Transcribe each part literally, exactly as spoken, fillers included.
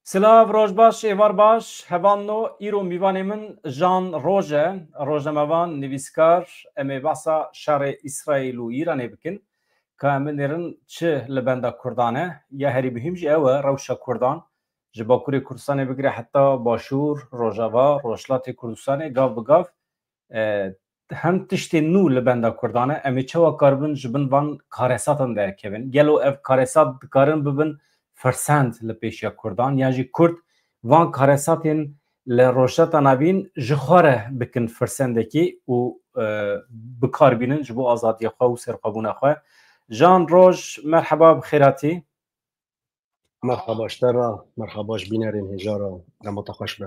Silav, roj baş, êvar baş, hevalno, îro mîvanê min Jan Roj e, rojnamevan, nivîskar, em ê behsa şerê Îsraîl û Îranê bikin. Ka em binêrin çi li benda Kurdan e, ya herî muhîm jî ew e, rewşa Kurdan, ji Bakurê Kurdistanê bigire heta Başûr, Rojava, Rojhilatê Kurdistanê, gav bi gav, e, hin tiştên nû li benda Kurdan e. Em ê çawa karibin ji bin van karesatan derkevin? Gelo ev karesat dikarin bibin firsend li pêşiya Kurdan? Yan jî Kurd van karesatên li Rojhilata Navîn ji xwe re bikin firsendekî û, e, bi kar bînin ji bo azadiya xwe û serxwebûna xwe? Jan Roj, merheba, bi xêr hatî. Merhaba ji te re, merhaba ji bînerên hêja re, dema te xweş be.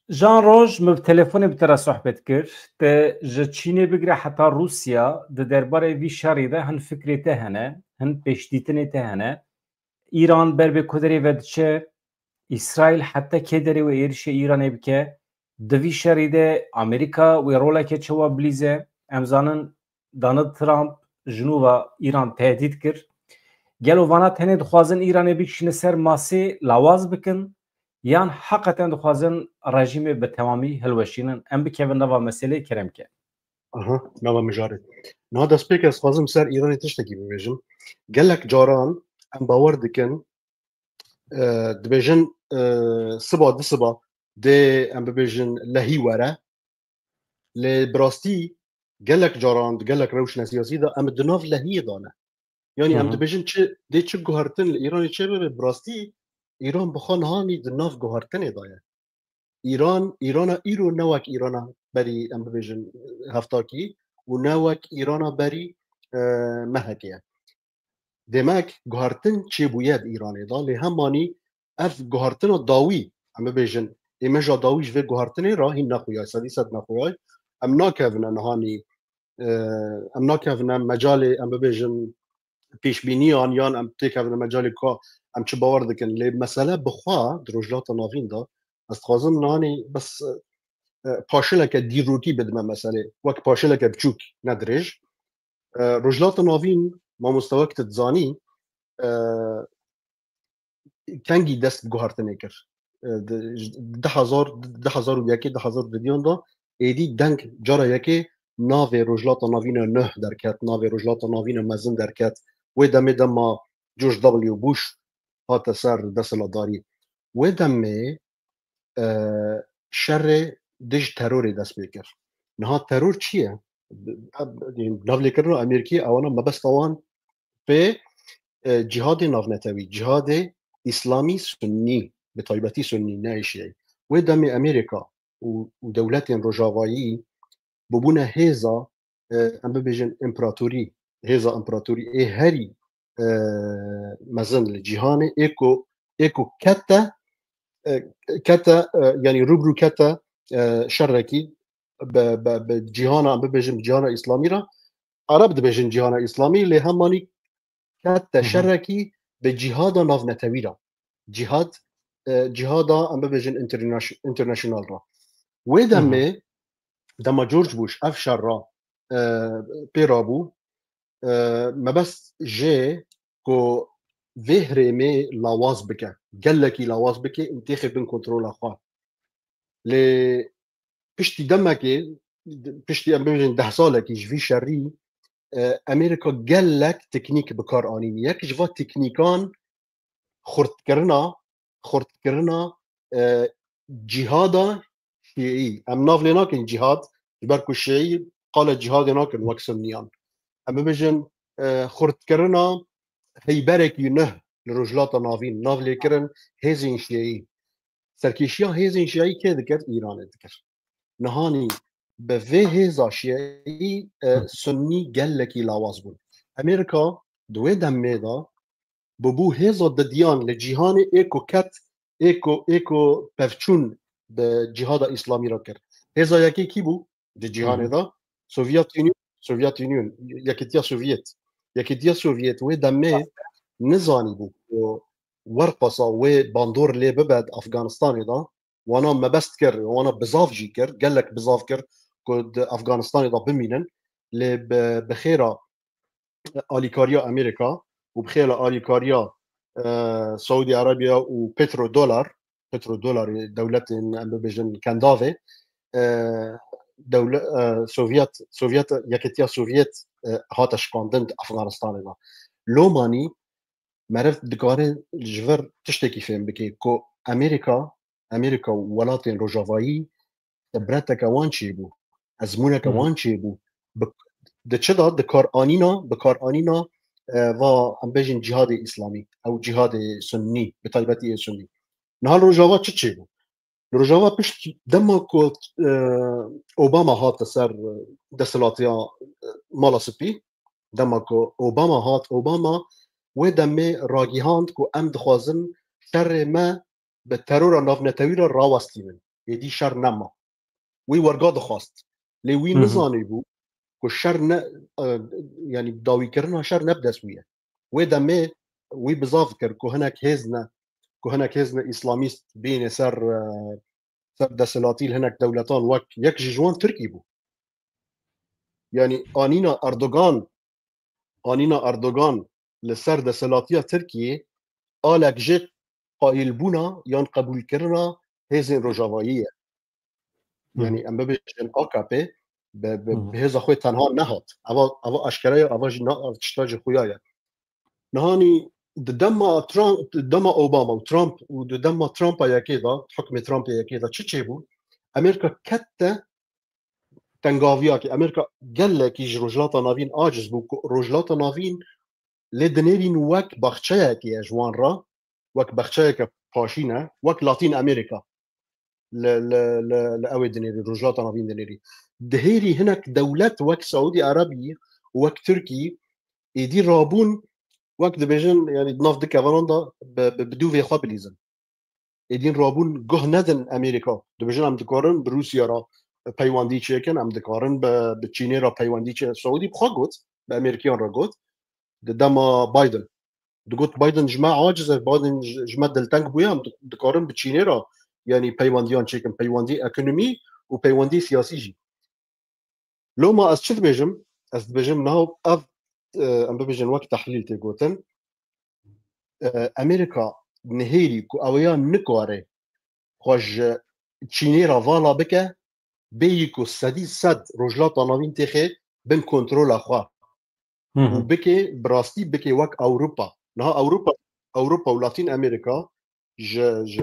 Jan Roj, min bi telefonê bi te re sohbet kir. Te ji Çînê bigire heta Rûsya, di derbarê vî şerî de hin fikrê te hene, hin pêşdîtinê te hene. Îran ber bi ku derê ve diçe, Îsraîl heta kê derê wê êrişê Îranê bike, di vî şerî de Amerîka wê roleke çawa bilîze? Em zanin Donald Trump ji nû ve Îran tehdît kir. Gelo vana tenê dixwazin Îranê bikişîne ser masê lawaz bikin, yan heqeten dixwazin rejîmê bi temamî hilweşînin? Em bikevin nava meselê, kerem ke. Aha, nava mijarê. Niha destpêk ez xwazim ser Îranê tiştekî bibêjim. Gelek caran em bawer dikin, e, dibêjin, e, siba, di siba dê, em bibêjin, lehî were. Lê bi rastî gelek caran, di gelek rewşna siyasî de em di nav lehiyê de ne. Yanî em Hı hı. dibêjin çi, dê çi guhertin li Îranê çêbibe, bi rastî Îran bi xwe nihanî di nav guhertinê de ye. Îran, Îrana îro ne wek Îrana berî, em bibêjin, heftakî û ne wek Îrana berî, e, mehekê ye. Demek guhertin çêbûye di Îranê de, lê hemanî ev guhertina dawî, em bibêjin, êmeja dawî ji vê guhertinê re hîn nexuyay, sedî sed nexuyay. Em nakevine nihanî, e, em nakevine mecalê, em bibêjin, pêşbîniyan, yan em têkevine mecalê ku em çi bawer dikin. Lê mesele bi xwe di Rojhilata Navîn de, ez dixwazim nihanî bes, e, paşileke dîrokî bidime meselê, wek paşileke biçûk, ne dirêj. E, Rojhilata Navîn, mamoste, wek tu dizanî, e, kengî dest bi guhertinê kir? E, di, di hezar, di hezar û yekê, di hezar û dudiyan de êdî deng cara yekê navê Rojhilata Navîn e nuh derket, navê Rojhilata Navîn e mezin derket. Wê demê dema George W. Bush hate ser desthilatdarî. Wê demê, e, şerê dij terorê dest pê kir. Niha teror çi ye? Navlêkirina Amerîkî, ewana mebesta wan pê, e, cîhadê navnetewî, cîhadê îslamî sunnî, bi taybetî sunnî, ne şîî. Wê demê Amerîka û, û dewletên rojavayî bibûne hêza, e, em bibêjin, împaratorî, hêza împaratorî ê herî, e, mezin li cîhanê, ê ku, ê ku kete, e, kete, e, yanî rû bi rû kete, e, şerekî bi, bi, bi cîhana, em bibêjin, bi cîhana îslamî re, Ereb dibêjin cîhana îslamî, lê hemanî kete Hı hı. şerekî bi cîhada navnetewî re. Cîhad, e, cîhada, em bibêjin, internaş-, international re. Wê Hı hı. demê, dema George Bush ev şer re, e, pê rabû, e, mebest jê ku vê herêmê lawaz bike, gelekî lawaz bike û têxe bin kontrola xwe. Lê piştî demekê, piştî, em bibêjin, deh salekî ji vî şerî, e, Amerîka gelek teknîk bi kar anîn. Yek ji va teknîkan xurtkirina, xurtkirina, e, cîhada şîî. Em nav lê nakin cîhad, ji ber ku şîî qala cîhadê nakin wek sunniyan. Em bibêjin, e, xurtkirina heyberekî nuh li Rojhilata Navîn, nav lê kirin hêzên şîî. Serkêşiya hêzên şîî kê dikir? Îranê dikir. Nihanî bi vê hêza şîî, e, Hı. sunnî gelekî lawaz bûn. Amerîka di wê demê de bûbû hêza didiyan li cîhanê, ê ku ket, ê ku, ê ku pevçûn bi cîhada îslamî re kir. Hêza yekê kî bû di cîhanê Hı hı. de? Sovyet Union, Sovyet Union, Yekîtiya Sovyet. Yekîtiya Sovyet wê demê nizanî bû ku werpasa wê bandor lê bibe di Afganistanê de. Wana mebest kir, wana bizav jî kir, gelek bizav kir ku di Afganistanê de bimînin. Lê bi, bi xêra alîkariya Amerîka û bi xêra alîkariya, e, Saûdî Erebiya û petrodolar, petrodolarê dewletên, em bibêjin, kendavê, e, dewle-, e, Sovyet, Sovyet, Yekîtiya Sovyet, e, hate şikandin di Efxanistanê de. Lomanî meriv dikare ji vir tiştekî fêm bike ku Amerîka, Amerîka û welatên Rojavayî, ibreteke wan çêbû, ezmûneke Hı hı. wan çêbû. Bi, di çi de, di karanîna, bi karanîna, e, va, em bêjin, cîhadê îslamî, ew cîhadê sunnî, bi taybetî ê sunnî. Niha li Rojava çi çêbû? Li Rojava pişt dema ku, e, Obama hate ser, e, desthilatiya, e, Mala Spî, dema ku Obama hat, Obama wê demê ragihand ku em dixwazin şerê me bi terora navnetewî re rawestînin. Êdî şer nema. Wî werga dixwast. Lê wî Hı hı. nizanîbû ku şer ne, e, yanî dawîkirina şer ne bi dest wî ye. Wê demê wî bizav kir ku hinek hêz ne, ku hinek hêzne îslamîst bîne ser, e, ser desthilatî li hinek dewletan, wek yek ji ji wan Tirkî bû. Yanî anîna Erdogan, anîna Erdogan li ser desthilatiya Tirkiyê alek ji qayilbûna yan qebûlkirina hêzên Rojavayî ye. Hı. Yanî em bibêjin A K P bi, bi, Hı. bi hêza xwe tenha nehat. Eva, eva eşkere ye, eva jî na, ev tişta ji xuya ye. Nihanî di dema Trump, di dema Obama û Trump û di dema Trumpa yekê de, hukmê Trumpê yekê de çi çêbû? Amerîka kette tengaviyakê. Amerîka gelekî ji Rojhilata Navîn aciz bû ku Rojhilata Navîn lê dinêrîn wek baxçeyekê ye ji wan re, wek baxçeyeke paşîn e, wek Latîn Amerîka. Li, li, li, li ew ê dinêrî, Rojhilata Navîn dinêrî. Dihêrî hinek dewlet wek Saûdî Erebî, wek Tirkî, êdî rabûn, wek dibêjin, yanî di nav du kevanan de bi, bi, bi dûvê xwe bilîzin. Êdîn rabûn guh nedin Amerîka. Dibêjin, em dikarin bi Rûsya re peywendî çêkin, em dikarin bi, bi Çînê re peywendî çêkin. Saûdî bi xwe got, bi Amerîkiyan re got, di dema Biden. Digot, Biden ji me aciz e, Biden ji, ji me dilteng bûye, em di-, dikarin bi Çînê re, yanî peywendiyan çêkin, peywendî ekonomî û peywendî siyasî jî. Loma ez çi dibêjim? Ez dibêjim, niha ev, e, em bibêjin wek tehlîl tê gotin. E, Amerîka nihêrî ku ew ya nikare xwe ji Çînê re vala bike, bêyî ku sedî sed Rojhilata Navîn têxe bin kontrola xwe. Hı hı. Û bike, bi rastî bike wek Ewropa. Niha Ewropa, Ewropa û Latîn Amerîka ji, ji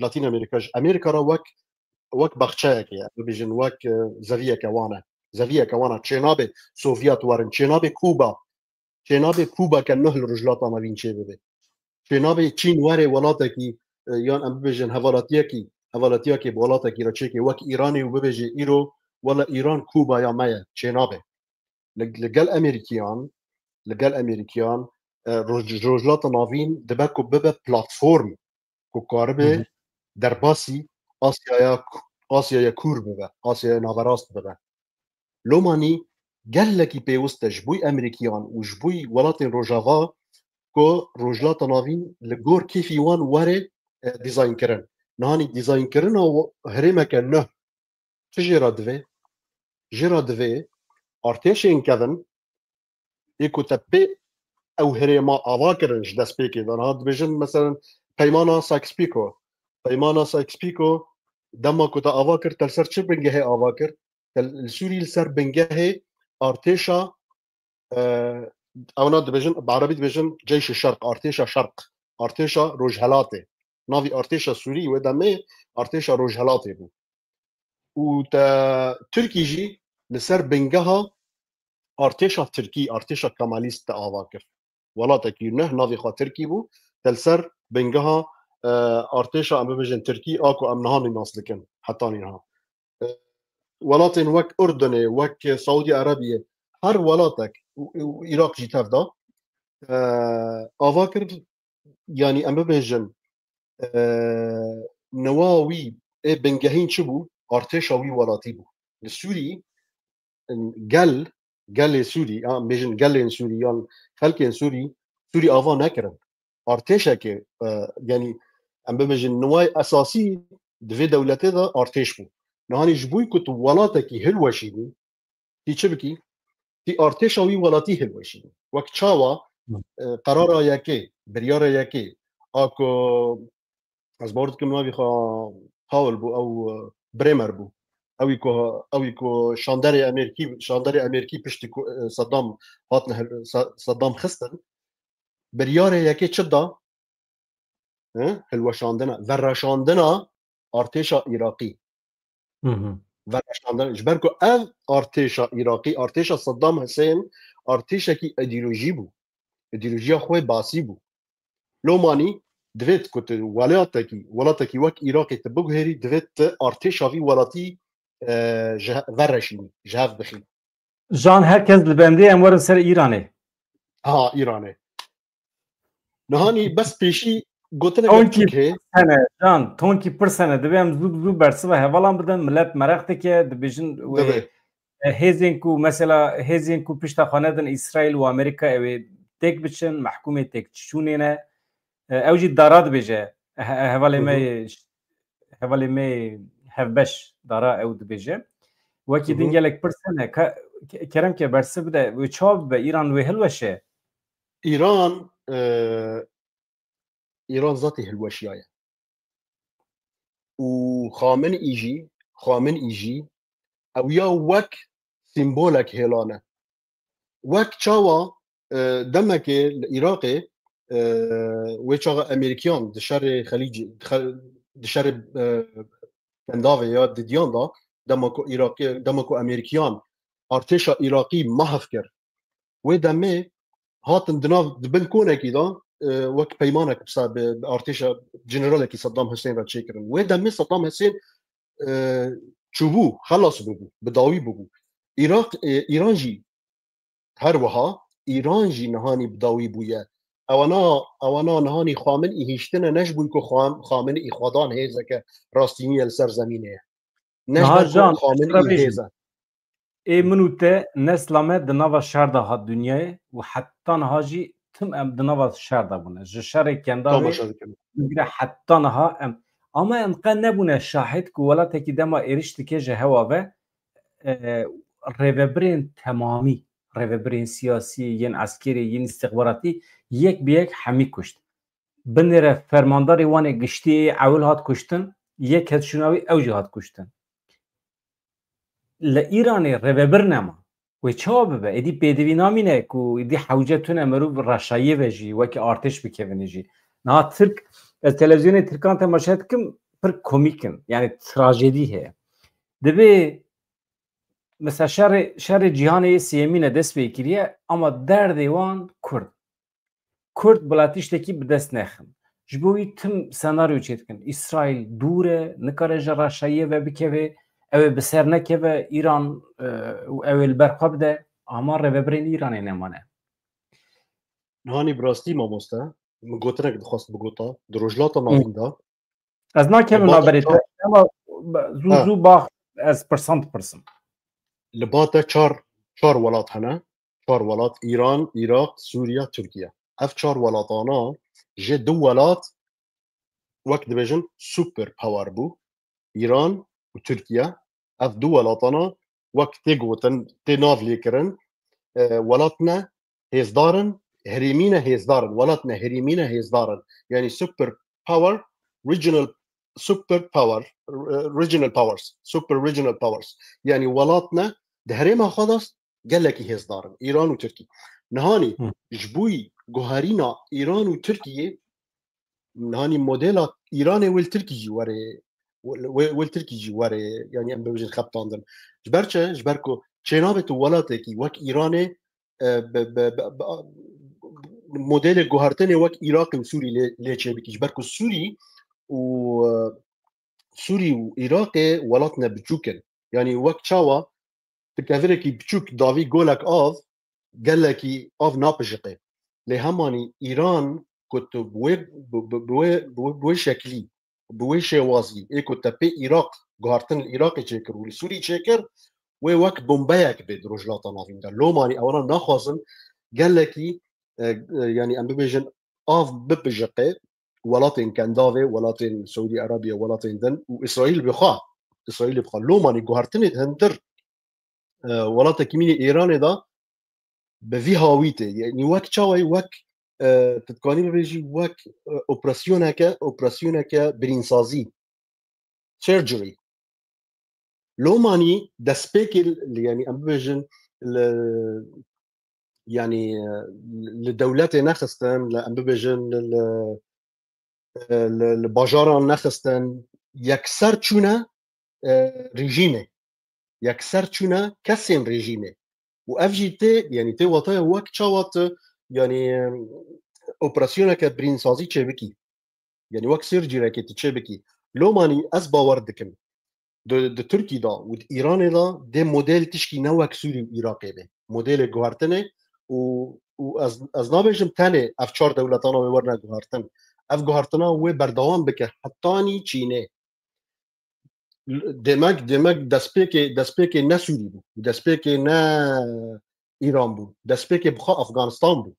Latîn Amerîka, ji Amerîka re wek, wek baxçeyekê ye, bibêjin wek, e, zeviyeke wan e. Zeviyeke wan e. Çênabe Sovyet werin, çênabe Kuba. Çênabe Kubeke nuh li Rojhilata Navîn çêbibe. Çênabe Çîn were welatekî, e, yan em bibêjin hevalatiyekî, hevalatiyekê bi welatekî re çêke wek Îranê û bibêje îro, wela Îran Kuba ya me ye. Çênabe. Li, li gel Amerîkiyan, li gel Amerîkiyan, e, Roj-, Rojhilata Navîn dibe ku bibe platform ku karibe Hı hı. derbasî Asyaya, Asyaya Kûr bibe, Asyaya Naverast bibe. Lomanî gelekî pêwist e ji bo Amerîkiyan û ji bo welatên Rojava ku Rojhilata Navîn li gor kêfî wan were, e, dîzaynkirin. Nihanî dîzaynkirina wa-, herêmeke nuh çi jê re divê? Jê re divê artêşên kevin ê ku te pê ew herêma ava kirin ji destpêkê de. Niha dibêjin, meselen, Peymana Sykes-Picot. Peymana Sykes-Picot, dema ku te ava kir, te li ser çi bingehê ava kir? Te li Sûrî li ser bingehê artêşa, e, ewna dibêjin, bi erebî dibêjin Ceyşê Şerq, artêşa Şerq, artêşa Rojhelatê. Navî artêşa Sûrî wê demê artêşa Rojhelatê bû. Û te Tirkî jî li ser bingeha artêşa Tirkî, artêşa Kemalîst te ava kir. Welatekî nuh navê xwe Tirkî bû, te li ser bingeha, e, artêşa, em bibêjin, Tirkî a ku em niha nas dikin, hetanî niha. E, welatên wek Urdunê, wek Saûdî Erebiyê, her welatek û, û Iraq jî tev da, e, ava kir, yanî em bibêjin, e, newa wî ê bingehîn çi bû? Artêşa wî welatî bû. Li Sûrî, gel, gelê Sûrî, ya em bêjin gelên Sûrî yan xelkên Sûrî, Sûrî ava nekirin. Artêşeke, e, yanî em bibêjin niway esasî di vê dewletê de artêş bû. Nihanî ji bo ku tu welatekî hilweşînî, tî çi bikî? Tî artêşa wî welatî hilweşînî. Wek çawa, Hı. e, qerara yekê Biryara yekê a ku ez bawer dikim navî xwe Paul bû, ew, e, Bremer bû. Ewî ku, ewî ku şanderê Amerîkî, şanderê Amerîkî piştî ku, e, Saddam hatine hil-, Sa-, Saddam xistin. Biryarê yekê çi da? He? Hilweşandina, vereşandina artêşa Iraqî. Hı hı. Vereşandina, ji ber ku ev artêşa Iraqî, artêşa Saddam Hussein, artêşekî îdeolojî bû. Îdeolojiya xwe basî bû. Lomanî divêt ku tu welatekî, welatekî wek Iraqê tu biguherî, divêt tu artêşa vî welatî, e, ji he-, vereşînî, ji hev bixî. Jan, her kes li bendê, em werin ser Îranê. Ha, Îranê. Nihanî bes pêşî gotinek Tonkî piçûk heye. Pirsene, Jan, tonkî pirsene. Divê em zû bi zû bersiva hevalan bidin. Milet meraq dike, dibêjin wê, Divê. e, hêzên ku, mesela, hêzên ku pişta xwe nedin Îsraîl û Amerîka, ew ê têk biçin, mehkûmê têkçûnê ne. E, ew jî Dara dibêje. He-, hevalê Hı me hı. yê, hevalê me yê hevbeş Dara ew dibêje. Wekî Hı din hı. gelek pirsene. Ka-, ke-, kerem ke bersiv bide. Wê çawa bibe? Îran wê hilweşe? Îran, e, Îran zatî hilweşiyaye. Û Xamenî jî, Xamenî jî ew ya wek sîmbolek hêlane. Wek çawa, e, demekê li Iraqê, e, wê çaxa Amerîkiyan di şerê Xelîcê, di xe-, di şerê, e, Kendavê ya didiyan da, dema ku Iraqê, dema ku Amerîkiyan artêşa Iraqî mahv kir, wê demê hatin di nav, di bin konekî de, e, wek peymanek bi, bi artêşa generalekî Saddam Hussein re çêkirin. Wê demê Saddam Hussein, e, çûbû, xelas bûbû, bi dawî bûbû. Iraq, e, Îran jî her wiha, Îran jî nihanî bi dawî bûye. Ewana, ewana nihanî Xamenî hiştine ne ji bo ku Xam-, Xamenî xwedan hêzeke rastînî ye li ser zemînê ye. Ne ji Niha ber ku Jan, Xamenî piştre bêjim. hêz e. Ê min û te nesla me di nava şer de hat dinyayê û heta niha jî tim em di nava şer de bûne. Ji şerê Kendavê Tamaşa dikim. bigire heta niha em. Ama em qe nebûne şahid ku welatekî dema êriş dike ji hewa ve, e, rêvebirên temamî, rêvebirên siyasî, yên eskerî, yên îstixbaratî yek bi yek hemî kuşt. Binêre fermandarê wan ê giştî ê ewil hat kuştin, yek het şûna wî ew jî hat kuştin. Li Îranê rêvebir nema. Wê çawa bibe? Êdî pêdivî namîne ku êdî hewce tune mirov reşayiyê ve jî wekî artêş bikevine jî. Niha Tirk, ez televîzyonê Tirkan temaşe dikim, pir komîk in. Yani trajedî heye. Divê, mesela şerê, şerê cîhanê yê sêyemîn e dest pê kiriye, ama derdê wan Kurd. Kurd bila tiştekî bi dest nexin. Ji bo wî tim senaryo çêdikin. Îsraîl dûr e, nikare ji reşayiyê ve bikeve, ew ê bi ser nekeve Îran, e, û ew ê li ber xwe bide, ama rêvebirên Îranê nemane. Nihanî bi rastî mamoste, min gotinek dixwest bigota, di Rojhilata Hı. Navîn de, Ez nakevim Li bata naberê çar te, ama zû Ha. zû bax ez pirsan dipirsim. Li bata çar, çar welat hene. Çar welat, Îran, Îraq, Sûriye, Tirkiye. Ev çar welatana jê du welat wek dibêjin super power bû. Îran û Tirkiye. Ev du welatana wek tê gotin, tê nav lê kirin, e, welat ne hêzdar in, herêmî ne hêzdar in, welat ne herêmî ne hêzdar in. Yani super power, regional super power, e, regional powers, super regional powers. Yani welat ne di herêma xwe de gelekî hêzdar in, Îran û Tirkî. Nihanî Hı. ji bo guherîna Îran û Tirkiyê, nihanî modela Îranê wê li Tirkî jî were, wê, wê li Tirkî jî were, yani em bibêjin xebitandin. Ji ber çi? Ji ber ku çênabe tu welatekî wek Îranê, e, bi, bi, bi, bi, modelê guhertinê wek Iraqê û Sûrî lê, lê çêbikî. Ji ber ku Sûrî û, e, Sûrî û Iraqê welat ne biçûk in. Yani wek çawa tu kevirekî biçûk davî golek av, gelekî av napijiqe. Lê hemanî Îran ku tu bi wê, bi, bi, bi wê, bi wê, bi wê şeklî, bi wê şêwazî, ê ku te pê Îraq, guhartin li Îraqê çêkir û li Sûrî çêkir, wê wek bombeyek bê di Rojhilata Navîn de. Lomanî ewana naxwazin gelekî, e, e, yani em bibêjin av bipijiqe welatên Kendavê, welatên Saûdî Erebiya, welatên din û Îsraîl bi xwe, Îsraîlê bi xwe. Lomanî guhartinê di hundir, e, welatekî mînê Îranê de bi vî hawî tê. Yani wek çawa ye, wek e, tu dikanî bibêjî wek, e, operasyoneke, operasyoneke birînsazî, surgery. Lomanî destpêkê li, yanî em bibêjin li, yanî, e, li dewletê nexistin, li, em bibêjin li, li, li, li bajaran nexistin, yekser çûne, e, rejîmê. Yekser çûne kesên rejîmê. Û ev jî tê, yanî tê wataya wek çawa tu, yanî, e, operasyoneke birînsazî çêbikî. Yanî wek sêrcîrekê tu çêbikî. Lomanî ez bawer dikim. Di, di Tirkî de û di Îranê de dê model tişkî ne wek Sûrî û Iraqê be. Modelê guhertinê û, û ez, ez nabêjim tenê ev çar dewletana wê werne guhertin. Ev guhertina wê berdewam bike hetanî Çînê. Demek, demek destpêkê, destpêkê ne Sûrî bû. Destpêkê ne Îran bû. Destpêkê bi xwe Afganistan bû.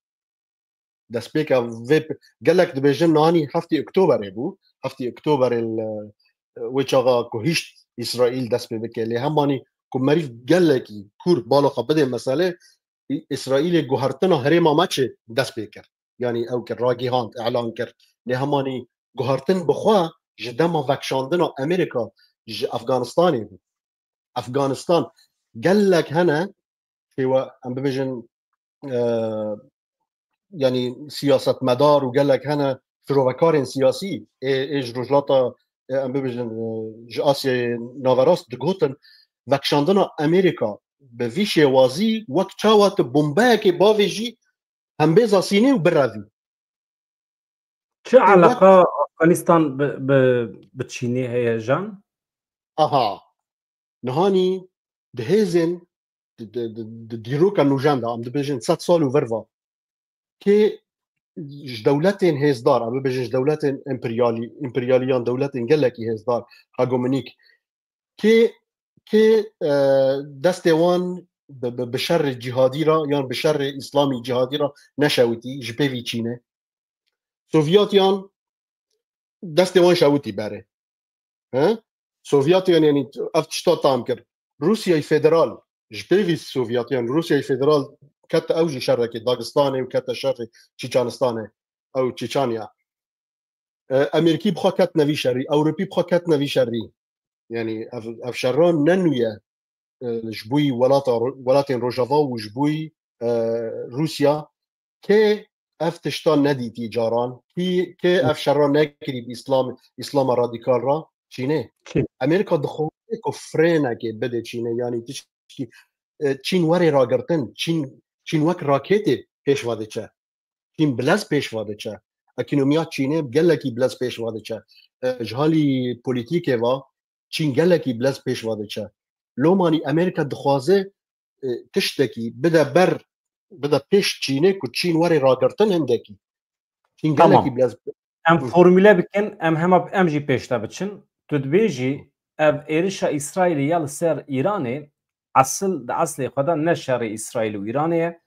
Destpêka vê p-, gelek dibêjin nanî heftê Oktoberê bû. Heftê Oktoberê li, wê çaxa ku hişt Îsraîl dest pê bike. Lê hemanî ku merîv gelekî kûr bala xwe bidê meselê, Î-, Îsraîlê guhertina herêma me çi dest pê kir. Yanî ew kir, ragihand, elan kir. Lê hemanî guhertin bi xwe ji dema vekşandina Amerîka ji Afganistanê bû. Afganistan gelek hene, şêwe em bibêjin, e, yanî siyasetmedar û gelek hene şirovekarên siyasî ê, ê ji Rojhilata, e, em bibêjin, e, ji Asyayê Naverast digotin, vekşandina Amerîka bi vî şêwazî wek çawa tu bombeyekê bavêjî hembêza Sînê û birevî. Çi Ê wek eleqa Afganistan bi, bi, bi Çînê heye, Jan? Aha. Nihanî di hêzên, di, di, di, di dîroka nûjen de, em dibêjin sed sal û vir ve, kê ji dewletên hêzdar, em bibêjin ji dewletên emperyalî, emperyalî yan dewletên gelekî hêzdar, hegemonîk, kê, kê, e, destê wan bi, bi, bi şerê cîhadî re yan bi şerê îslamî cîhadî re neşewitî, ji pêvî Çînê. Sovyetiyan destê wan şewitî berê. He? Sovyetiyan, yanî ev tişta tam kir. Rûsyayê Federal, ji pêvî Sovyetiyan, Rûsyayê Federal kete ew jî şerekê Dagistanê û kete şerê Çîçanistanê, ew Çîçanya. E, Amerîkî bi xwe ketine vî şerî, Ewropî bi xwe ketine vî şerî. Yanî ev, ev şerran ne nû ye. E, ji bo welata, welatên Rojava û ji bo, e, Rûsya, kê ev tişta nedîtî caran, kî, kê ev şerra nekirî bi Îslam, Îslama radîkal re? Çînê. Çîn. Amerîka dixwaze ku frênekê bide Çînê, yanî tişkî, e, Çîn were ragirtin, Çîn, Çîn wek raketê pêş ve diçe. Çîn bilez pêş ve diçe. Ekonomiya Çînê gelekî bilez pêş ve diçe. E, ji halî polîtîkê ve Çîn gelekî bilez pêş ve diçe. Lomanî Amerîka dixwaze, e, tiştekî bide ber, bide pêş Çînê ku Çîn were ragirtin hindekî. Çîn Tamam. gelekî bilez Em Hı. formüle bikin, em hema em jî pêş de biçin. Tu dibêjî, ev êrişa Îsraîlê ya li ser Îranê esil, di eslê xwe de ne şerê Îsraîl û Îranê ye,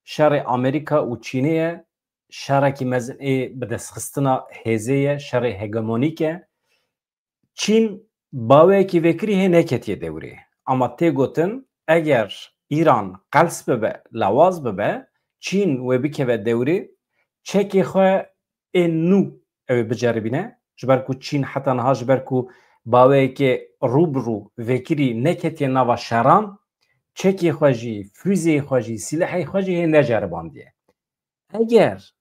şerê Amerîka û Çînê ye, şerekî mezin ê bidestxistina hêzê ye, şerê hegemonîk e. Çîn baweyekî vekirî hê neketiye dewrê. Ama tê gotin, eger Îran qels bibe, lawaz bibe, Çîn wê bikeve dewrê, çekê xwe ê nû ew ê biceribîne. Ji ber ku Çîn heta niha ji ber ku baweyekê rû bi rû vekirî neketiye nava şeran, çekê xwe jî, fuzeyê xwe jî, sîlehê xwe jî hê neceribandiye. Eger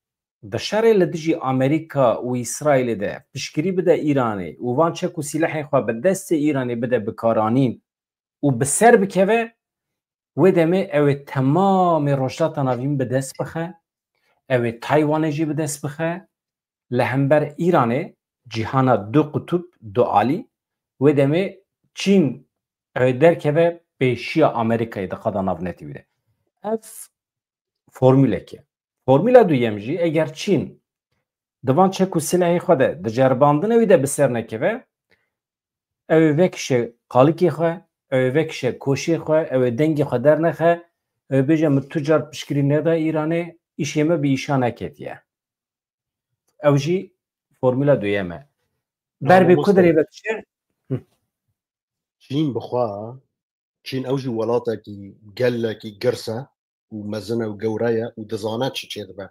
di şerê li dijî Amerîka û Îsraîlê de piştgirî bide Îranê û van çek û sîlehên xwe bi destê Îranê bide bikaranîn û bi ser bikeve, wê demê ew ê temamê Rojhilata Navîn bi dest bixe, ew ê Taywanê jî bi dest bixe, li hember Îranê cîhana du qutub, du alî, wê demê Çîn ew ê derkeve pêşiya Amerîkayê di qada navnetewî de. Ev formûlek e. Formûla duyem jî, eger Çîn di van çek û silehê xwe de di ceribandina wî de bi ser nekeve, ew ê vekişe qalikê xwe, ew ê vekişe koşê xwe, ew ê dengê xwe dernexe, ew ê bêje, min tu car piştgirî neda Îranê, îşê me bi îşa neketiye. Ew jî formûla duyem e. Ya Ber bê ku mamoste, dirê ve diçe. Hı. Çîn bi xwe, Çîn ew jî welatekî gelekî girs e û mezin e û gewre ye û dizane çi çêdibe.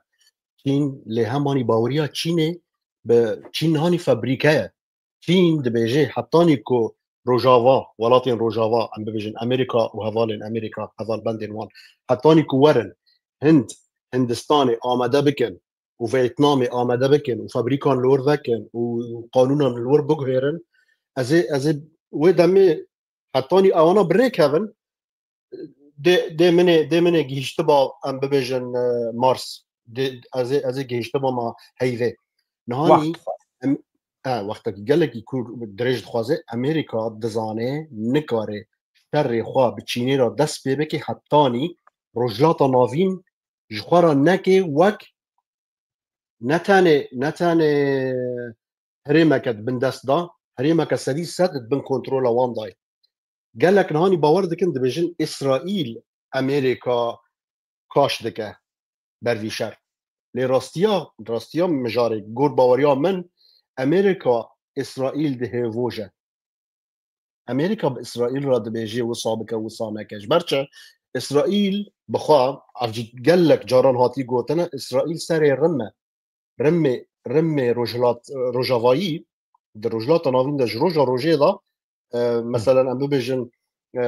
Çîn, lê hemanî baweriya Çînê bi Çîn nihanî fabrîke ye. Çîn dibêje hetanî ku Rojava, welatên Rojava, em bibêjin Amerîka û hevalên Amerîka, hevalbendên wan, hetanî ku werin Hind, Hindistanê amade bikin û Vêtnamê amade bikin û fabrîkan li wir vekin û qanûnan li wir biguhêrin, ez ê, ez ê wê demê hetanî ewana bi rê kevin, dê, dê min ê, dê min ê gihîştiba, em bibêjin, e, Mars. Dê, ez ê, ez ê gihîştiba ma heyvê. Nihanî Wext dixwaz. em, e, wextekî gelekî kûr dirêj dixwaze, Amerîka dizane nikare şerê xwe bi Çînê re dest pê bike, hetanî Rojhilata Navîn ji xwe re neke wek ne tenê, ne tenê herêmeke di bin dest de, herêmeke sedî sed di bin kontrola wan de ye. Gelek nihanî bawer dikin, dibêjin Îsraîl Amerîka kaş dike ber vî şer. Lê rastiya, rastiya mijarê, gor baweriya min, Amerîka Îsraîl dihêvoje. Amerîka bi Îsraîl re dibêje wisa bike, wisa neke. Ji ber çi? Îsraîl bi xwe, ev jî gelek caran hatî gotine, Îsraîl serê rim e. Rimê, rimê rojhilat, rojavayî, di Rojhilata Navîn de ji roja rojê de, e, meselen em bibêjin, e,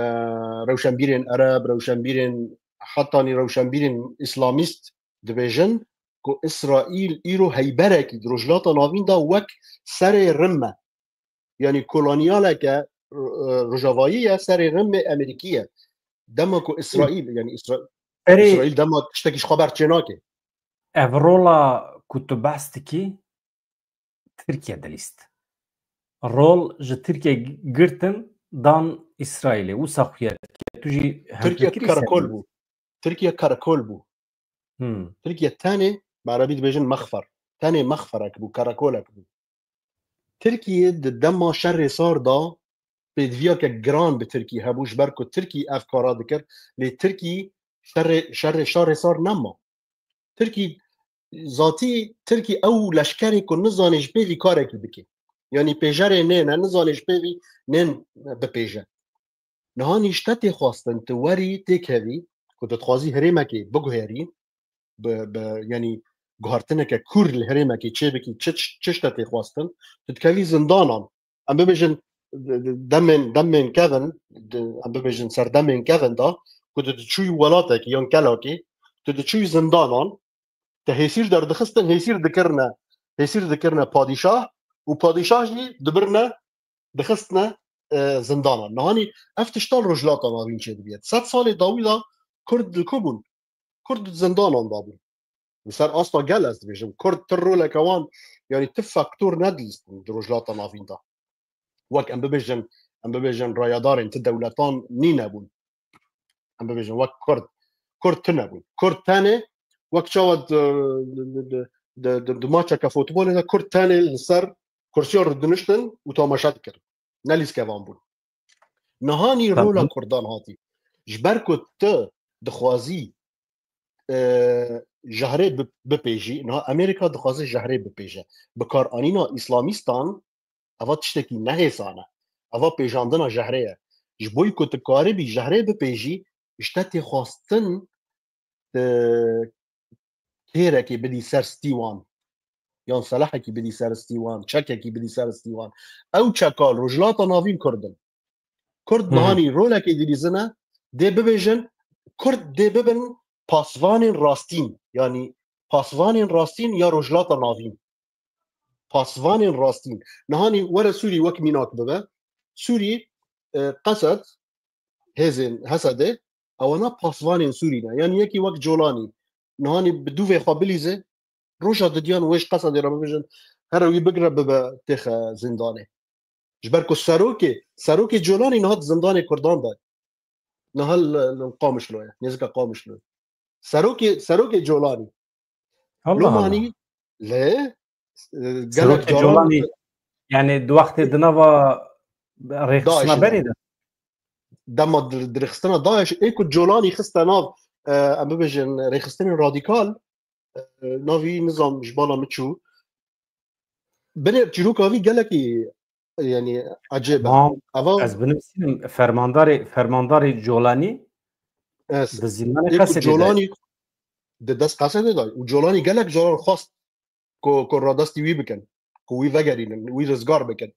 rewşenbîrên ereb, rewşenbîrên, hetanî rewşenbîrên îslamîst dibêjin ku Îsraîl îro heyberekî di Rojhilata Navîn de wek serê rim e. Yanî kolonyaleke, e, rojavayî ye, serê rimê Amerîkî ye. Dema ku Îsraîl, yanî Îsra-, Erê, Îsraîl dema tiştekî ji xwe ber çênake. Ev rola ku tu behs dikî, Tirkiye dilîst. Rol ji Tirkiye girtin dan Îsraîlê. Wisa xuya dike. Tu jî Tirkiye hevfikirî ser karakol bû. Tirkiye karakol bû. Hmm. Tirkiye tenê, bi erebî dibêjin mexfer. Tenê mexferek bû, karakolek bû. Tirkiye di dema şerê sar de pêdiviyeke giran bi Tirkî hebû, ji ber ku Tirkî ev kara dikir, lê Tirkî şerê, şerê, şerê sar nema. Tirkî zatî, Tirkî ew leşkerê ku nizanê ji pêvî karekî bike. Yanî pêjerê nêne, nizanê ji pêvî nên bipêje. Niha nîşte tê xwestin, tu werî têkevî, ku tu dixwazî herêmekê biguherî, bi, bi, yanî guhartineke kûr li herêmekê çêbikî, çi, çi, çi tişte tê xwestin, tu dikevî zindanan. Em bibêjin, de-, de-, demên, demên kevin, de-, em bibêjin serdemên kevin de, ku tu diçûyî welatekî yan kelakê, tu diçûyî zindanan, te hêsîr derdixistin, hêsîr dikirine, hêsîr dikirine padîşah û padîşah jî dibirine, dixistine, e, zindanan. Nihanî ev tiştan Rojhilata Navîn çêdibiye. Sed salê dawî de Kurd li ku bûn? Kurd di zindanan de bûn. Li ser asta gel ez dibêjim. Kurd ti roleke wan, yanî ti faktor nedilîstin di Rojhilata Navîn de. Wek em bibêjin, em bibêjin rayedarên ti dewletan nîne bûn. Em bibêjin wek Kurd. Kurd tune bûn. Kurd tenê wek çawa di, di, di, di, di, di maçeke futbolê de Kurd tenê li ser kursiya rûdiniştin û tamaşe dikirin. Ne lîskevan bûn. Nihanî Tabii. rola Kurdan hatî. Ji ber ku tu dixwazî, e, jehrê bi-, bipêjî, niha Amerîka dixwaze jehrê bipêje. Bikaranîna îslamîstan, eva tiştekî nehêsan e. Eva pêjandina jehrê ye. Ji bo ku tu karibî jehrê bipêjî, ji te tê xwestin, e, kêrekê bidî ser stî wan. Yan selahekî bidî ser stî wan, çekekî bidî ser stî wan. Ew çeka li Rojhilata Navîn Kurd in. Kurd Hı hı. nihanî rolekê dilîzine, dê bibêjin, Kurd dê bibin pasvanên rastîn. Yanî pasvanên rastîn ya Rojhilata Navîn. Pasvanên rastîn. Nihanî were Sûrî wek mînak bibe. Sûrî, e, Qesed, hêzên Hesedê, ewana pasvanên Sûrî ne. Yanî yekî wek Colanî. Nihanî bi dûvê xwe bilîze, roja didiyan wê ji Qesedê re bibêjin, here wî bigire bibe têxe zindanê. Ji ber ku serokê, serokê Colanî niha di zindanê Kurdan de. Niha li, li Qamişlo ye, nêzika Qamişlo ye. Serokê, serokê Colanî. Allah Lomanî Allah. Lê, e, gelek Serokê caran Colanî, yani di wextê di nava rêxistina DAIŞ'ê de. berê de. Dema dir-, dirêxistina DAIŞ, ê ku Colanî xiste nav, e, em bibêjin rêxistinên radîkal, e, navî nizam ji bala min çû. Binê çîroka vî gelekî, yanî, ecêb e. Tamam. Eva Ez binivîsînim, fermandarê, fermandarê Colanî Ez, di zîndanê ê ku Qesedê de. Colanî, di dest Qesedê de û Colanî gelek caran xwest ku, ku radestî wî bikin, ku wî vegerînin, wî rizgar bikin.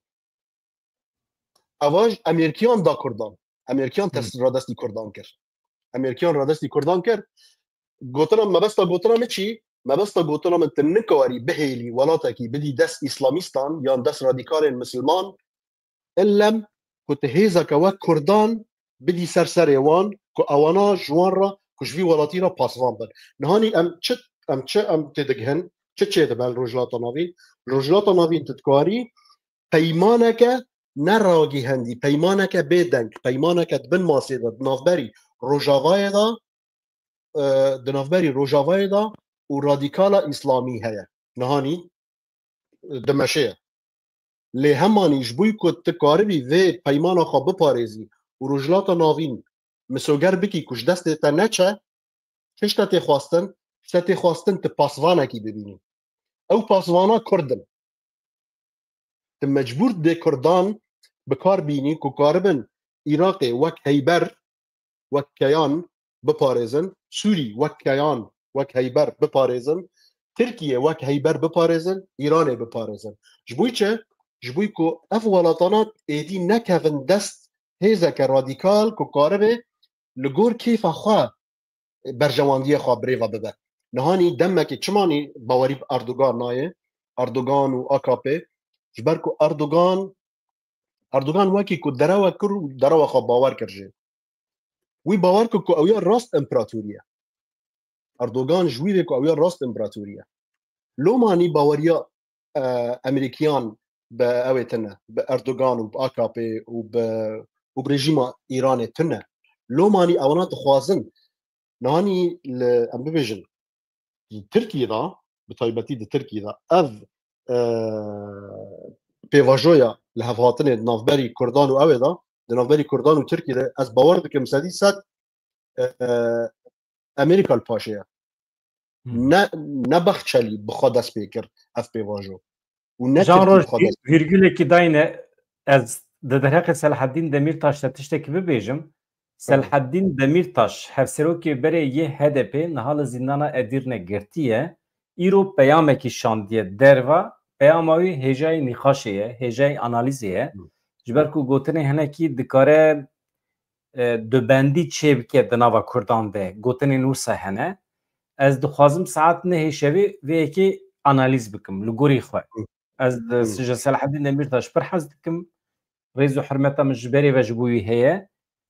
Eva ji Amerîkiyan da Kurdan. Amerîkiyan ters radestî Kurdan kir. Amerîkiyan radestî Kurdan kir. Gotina, mebesta gotina min çi? Mebesta gotina min, tu nikarî bihêlî welatekî bidî dest îslamîstan yan dest radîkalên misilman, illem ku tu hêzeke wek Kurdan bidî ser serê wan, ku ewana ji wan re, ku ji vî welatî re pasvan bin. Nihanî em çi, em çi, em têdigihin, çi çêdibe li Rojhilata Navîn? Li Rojhilata Navîn tu dikarî peymaneke ne ragîhendî, peymaneke bêdeng, peymaneke di bin masê de, di navberî Rojavayê de, e, di navberî Rojavayê de û radîkala îslamî heye. Nihanî, e, dimeşe ye. Lê hemanî ji bo ku tu karibî vê peymana xwe biparêzî û Rojhilata Navîn misoger bikî ku ji destê te neçe, tişt te tê xwestin, tişt te tê xwestin tu pasvanekî bibînî. Ew pasvana Kurd in. Tu mecbûr dê Kurdan bi kar bînî ku karibin Iraqê wek Heyber, wek keyan biparêzin, Sûrî wek keyan, wek Heyber biparêzin, Tirkiye wek Heyber biparêzin, Îranê biparêzin. Ji bo çi? Ji bo ku ev welatana êdî nekevin dest hêzeke radîkal ku karibe li gor kêfa xwe berjewendiyê xwe bi rê ve bibe. Nihanî demekê çimanî bawerî bi Erdogan nayê, Erdogan û A K P, ji ber ku Erdogan, Erdogan wekî ku derewe kir û derewa xwe bawer kir jê. Wî bawer kir ku ew ya rast împeratorî ye. Erdogan ji wî vê ku ew ya rast împeratorî ye. Lomanî baweriya, e, Amerîkiyan bi ew ê tune, bi Erdogan û bi A K P û bi, û bi rejîma Îranê tune. Lomanî ewana dixwazin, nihanî li, em bibêjin, li Tirkiyê de, bi taybetî di Tirkiyê de, ev, e, pêvajoya li hevhatinê di navberî Kurdan û ew ê de, di navberî Kurdan û Tirkiyê de, ez bawer dikim sedî sed, e, e, Amerîka li paşê ye. Hmm. Ne, ne Baxçelî bi xwe dest pê kir ev pêvajo. Û ne Can Tirkî Roj, bi xwe dest pê kir. Vîrgulekî dayne, ez di derheqê Selahaddîn Demîrtaş de tiştekî bibêjim. Tabii. Selahaddîn Demîrtaş, hevserokê berê yê H D P, niha li zîndana Edîrne girtiye. Îro peyamekî şandiye derva, peyama wî hêjayê nîqaşê ye, hêjayê analîzê ye. Hı. Ji ber ku gotinê hinekî dikare, e, dubendî çêbike di nava Kurdan de, gotinên wisa hene. Ez dixwazim saet nehê şevê vê yekê analîz bikim, li gorî xwe. Hı. Ez di, hı, ji Selahaddîn Demîrtaş pir hez dikim. Rêz û hurmeta min ji berê ve ji bo wî heye.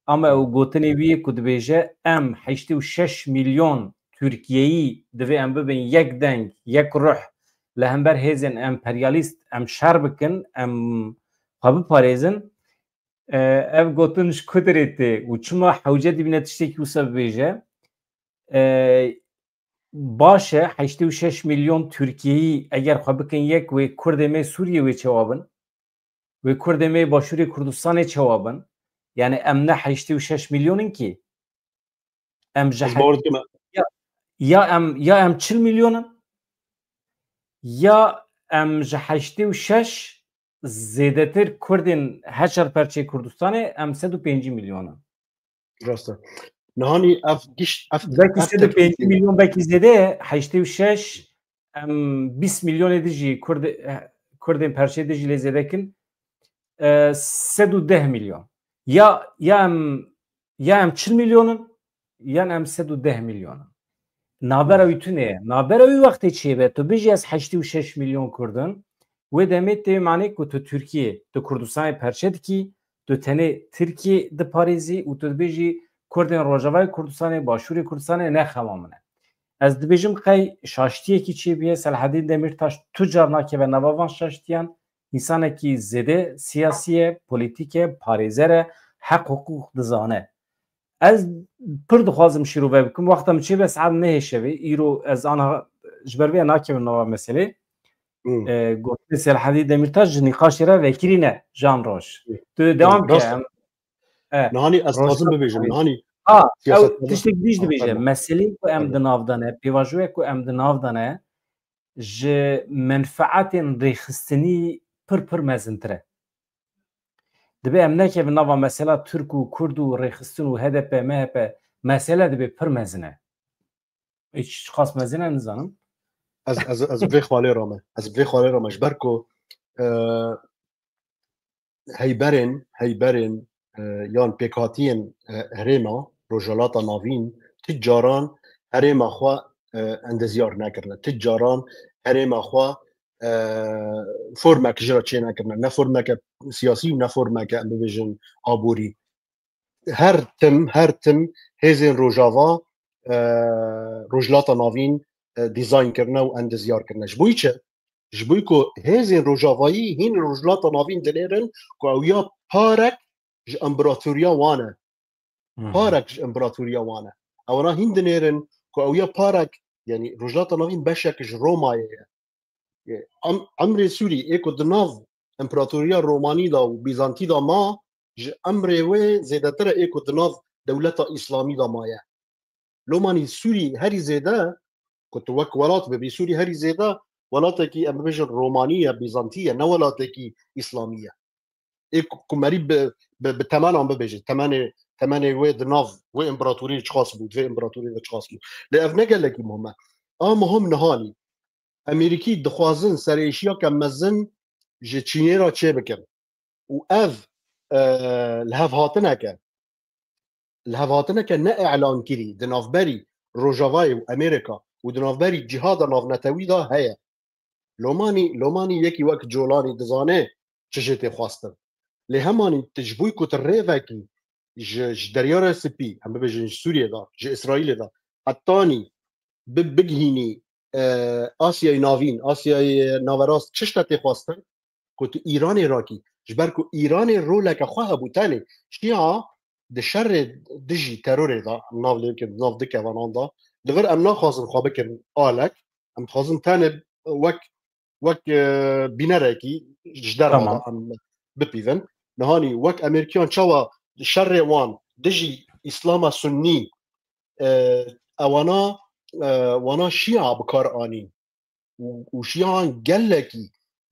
Ama ew gotinê wî ye ku dibêje, em heştê û şeş milyon Tirkiyeyî divê em bibin yek deng, yek ruh li hember hêzên emperyalîst, em şer bikin, em xwe biparêzin. E, ev gotin ji ku derê tê û çima hewce dibîne tiştekî wisa bibêje? E, baş e, heştê û şeş milyon Tirkiyeyî eger xwe bikin yek, wê Kurdê me Sûriyê wê çawa bin? Wê Kurdê me Başûrê Kurdistanê çawa bin? Yani em ne heştê û şeş milyon in kî. Em ji Ez he-, bawer dikim. Ya, ya em, ya em çil milyon in, ya em ji heştê û şeş zêdetir Kurdên heşer perçê Kurdistanê, em sed û pêncî milyon in. Rast e. Nihanî ev giş, ev Belkî her sed û pêncî tepkî milyon, belkî zêde ye. Heştê û şeş, em bîst milyonê dijî Kurd, Kurdên perçê dijî lê zêde kin, e, sed û deh milyon. Ya, ya em, ya em çil milyon in, yan em sed û deh milyon in. Navbera wî tune ye. Navbera wî wextê çêbe, tu bijî ez heştê û şeş milyon Kurd in, wê demê tê manê ku tu Tirkiyê, tu Kurdistanê perçe dikî, tu tenê Tirkiyê diparêzî û tu dibêjî Kurdên Rojavayê Kurdistanê, Başûrê Kurdistanê ne xema min e. Ez dibêjim qey şaştiyekî çêbûye, Selahaddîn Demîrtaş tu car nakeve nava van şaştiyan, însanekî zêde siyasî ye, polîtîk e, parêzer e, heq hiqûq dizane. Ez pir dixwazim şîrove bikim. Wexta min çêbe saet nehê şevê. Îro ez aniha ji ber vê nakevim nava meselê. Hmm. E, gotinê Selahaddîn Demîrtaş ji nîqaşê re vekirî ne, Can Roj. Hmm. Tu dewam ke. Rast e. Em, e, Nihanî ez Roj dixwazim bibêjim. Nihanî Ha, ew siyasetmedar tiştek dî jî Ha, dibêje. Pardon. Meselê ku em Pardon. di nav de ne, pêvajoyê ku em di nav de ne, ji menfeetên rêxistinî pir pir mezintir e. Dibe em nekevin nava mesela Tirk û Kurd û rêxistin û H D P, M H P, mesele dibe pir mezin e. Hiç qas mezin e, nizanim. Ez, ez, ez vê xalê rame. Ez vê xalê rame. Ji ber ku, e, heyberên, heyberên, e, yan pêkhatiyên, e, herêma Rojhilata Navîn ti caran herêma xwe, e, endezyar nekirine. Ti caran herêma xwe, e, formek ji re çê nekirine. Ne formeke siyasî û ne formeke, em bibêjin, aborî. Her tim, her tim hêzên Rojava, e, Rojhilata Navîn, e, dîzayn kirine û endezyar kirine. Ji bo çi? Ji bo ku hêzên Rojavayî hîn Rojhilata Navîn dinêrin ku ew ya parek ji împaratoriya wan e. Parek ji împaratoriya wan e. Ewana hîn dinêrin ku ew ya parek, yanî Rojhilata Navîn beşek ji Romayê ye. Em, emrê Sûrî ê ku di nav împaratoriya Romanî de û Bîzantî de ma, ji emrê wê zêdetir e ê ku di nav dewleta Îslamî de maye. Lomanî Sûrî herî zêde, ku tu wek welat bibî, Sûrî herî zêde welatekî, em bibêjin, Romanî ye, Bîzantî ye, ne welatekî Îslamî ye. Ê ku, ku merî bi, bi, bi temenan bibêje, temenê, temenê wê di nav wê împaratoriyê çiqas bû, di vê împaratoriyê de çiqas bû. Lê ev ne gelekî muhim e. A muhim nihanî. Emerîkî dixwazin serêşiyeke mezin ji Çînê re çêbikin. Û ev, e, lihevhatineke, lihevhatineke ne îlankirî di navberî Rojavayê û Amerîka û di navberî cîhada navnetewî de heye. Lomanî, lomanî yekî wek Colanî dizane çi jê tê xwestin. Lê hemanî tu ji bo ku tu rêvekî ji, ji Deryaya Spî, em bibêjin ji Sûriyê de, ji Îsraîlê de, hetanî bi, bigihînî, e, Asyayê Navîn, Asyayê Naverast çi ji te tê xwestin? Ku tu Îranê rakî. Ji ber ku Îranê roleke xwe hebû tenê. Şîa di şerê dijî terorê de, em nav lê bikin, di nav du kevanan de, li vir em naxwazin xwe bikin alek, em dixwazin tenê wek, wek, e, bînerekî ji derve de Tamam. em bipîvin. Nihanî wek Amerîkiyan çawa şerê wan dijî Îslama Sunnî, e, ewana, e, wana Şîa bi kar anîn û, û Şîan gelekî,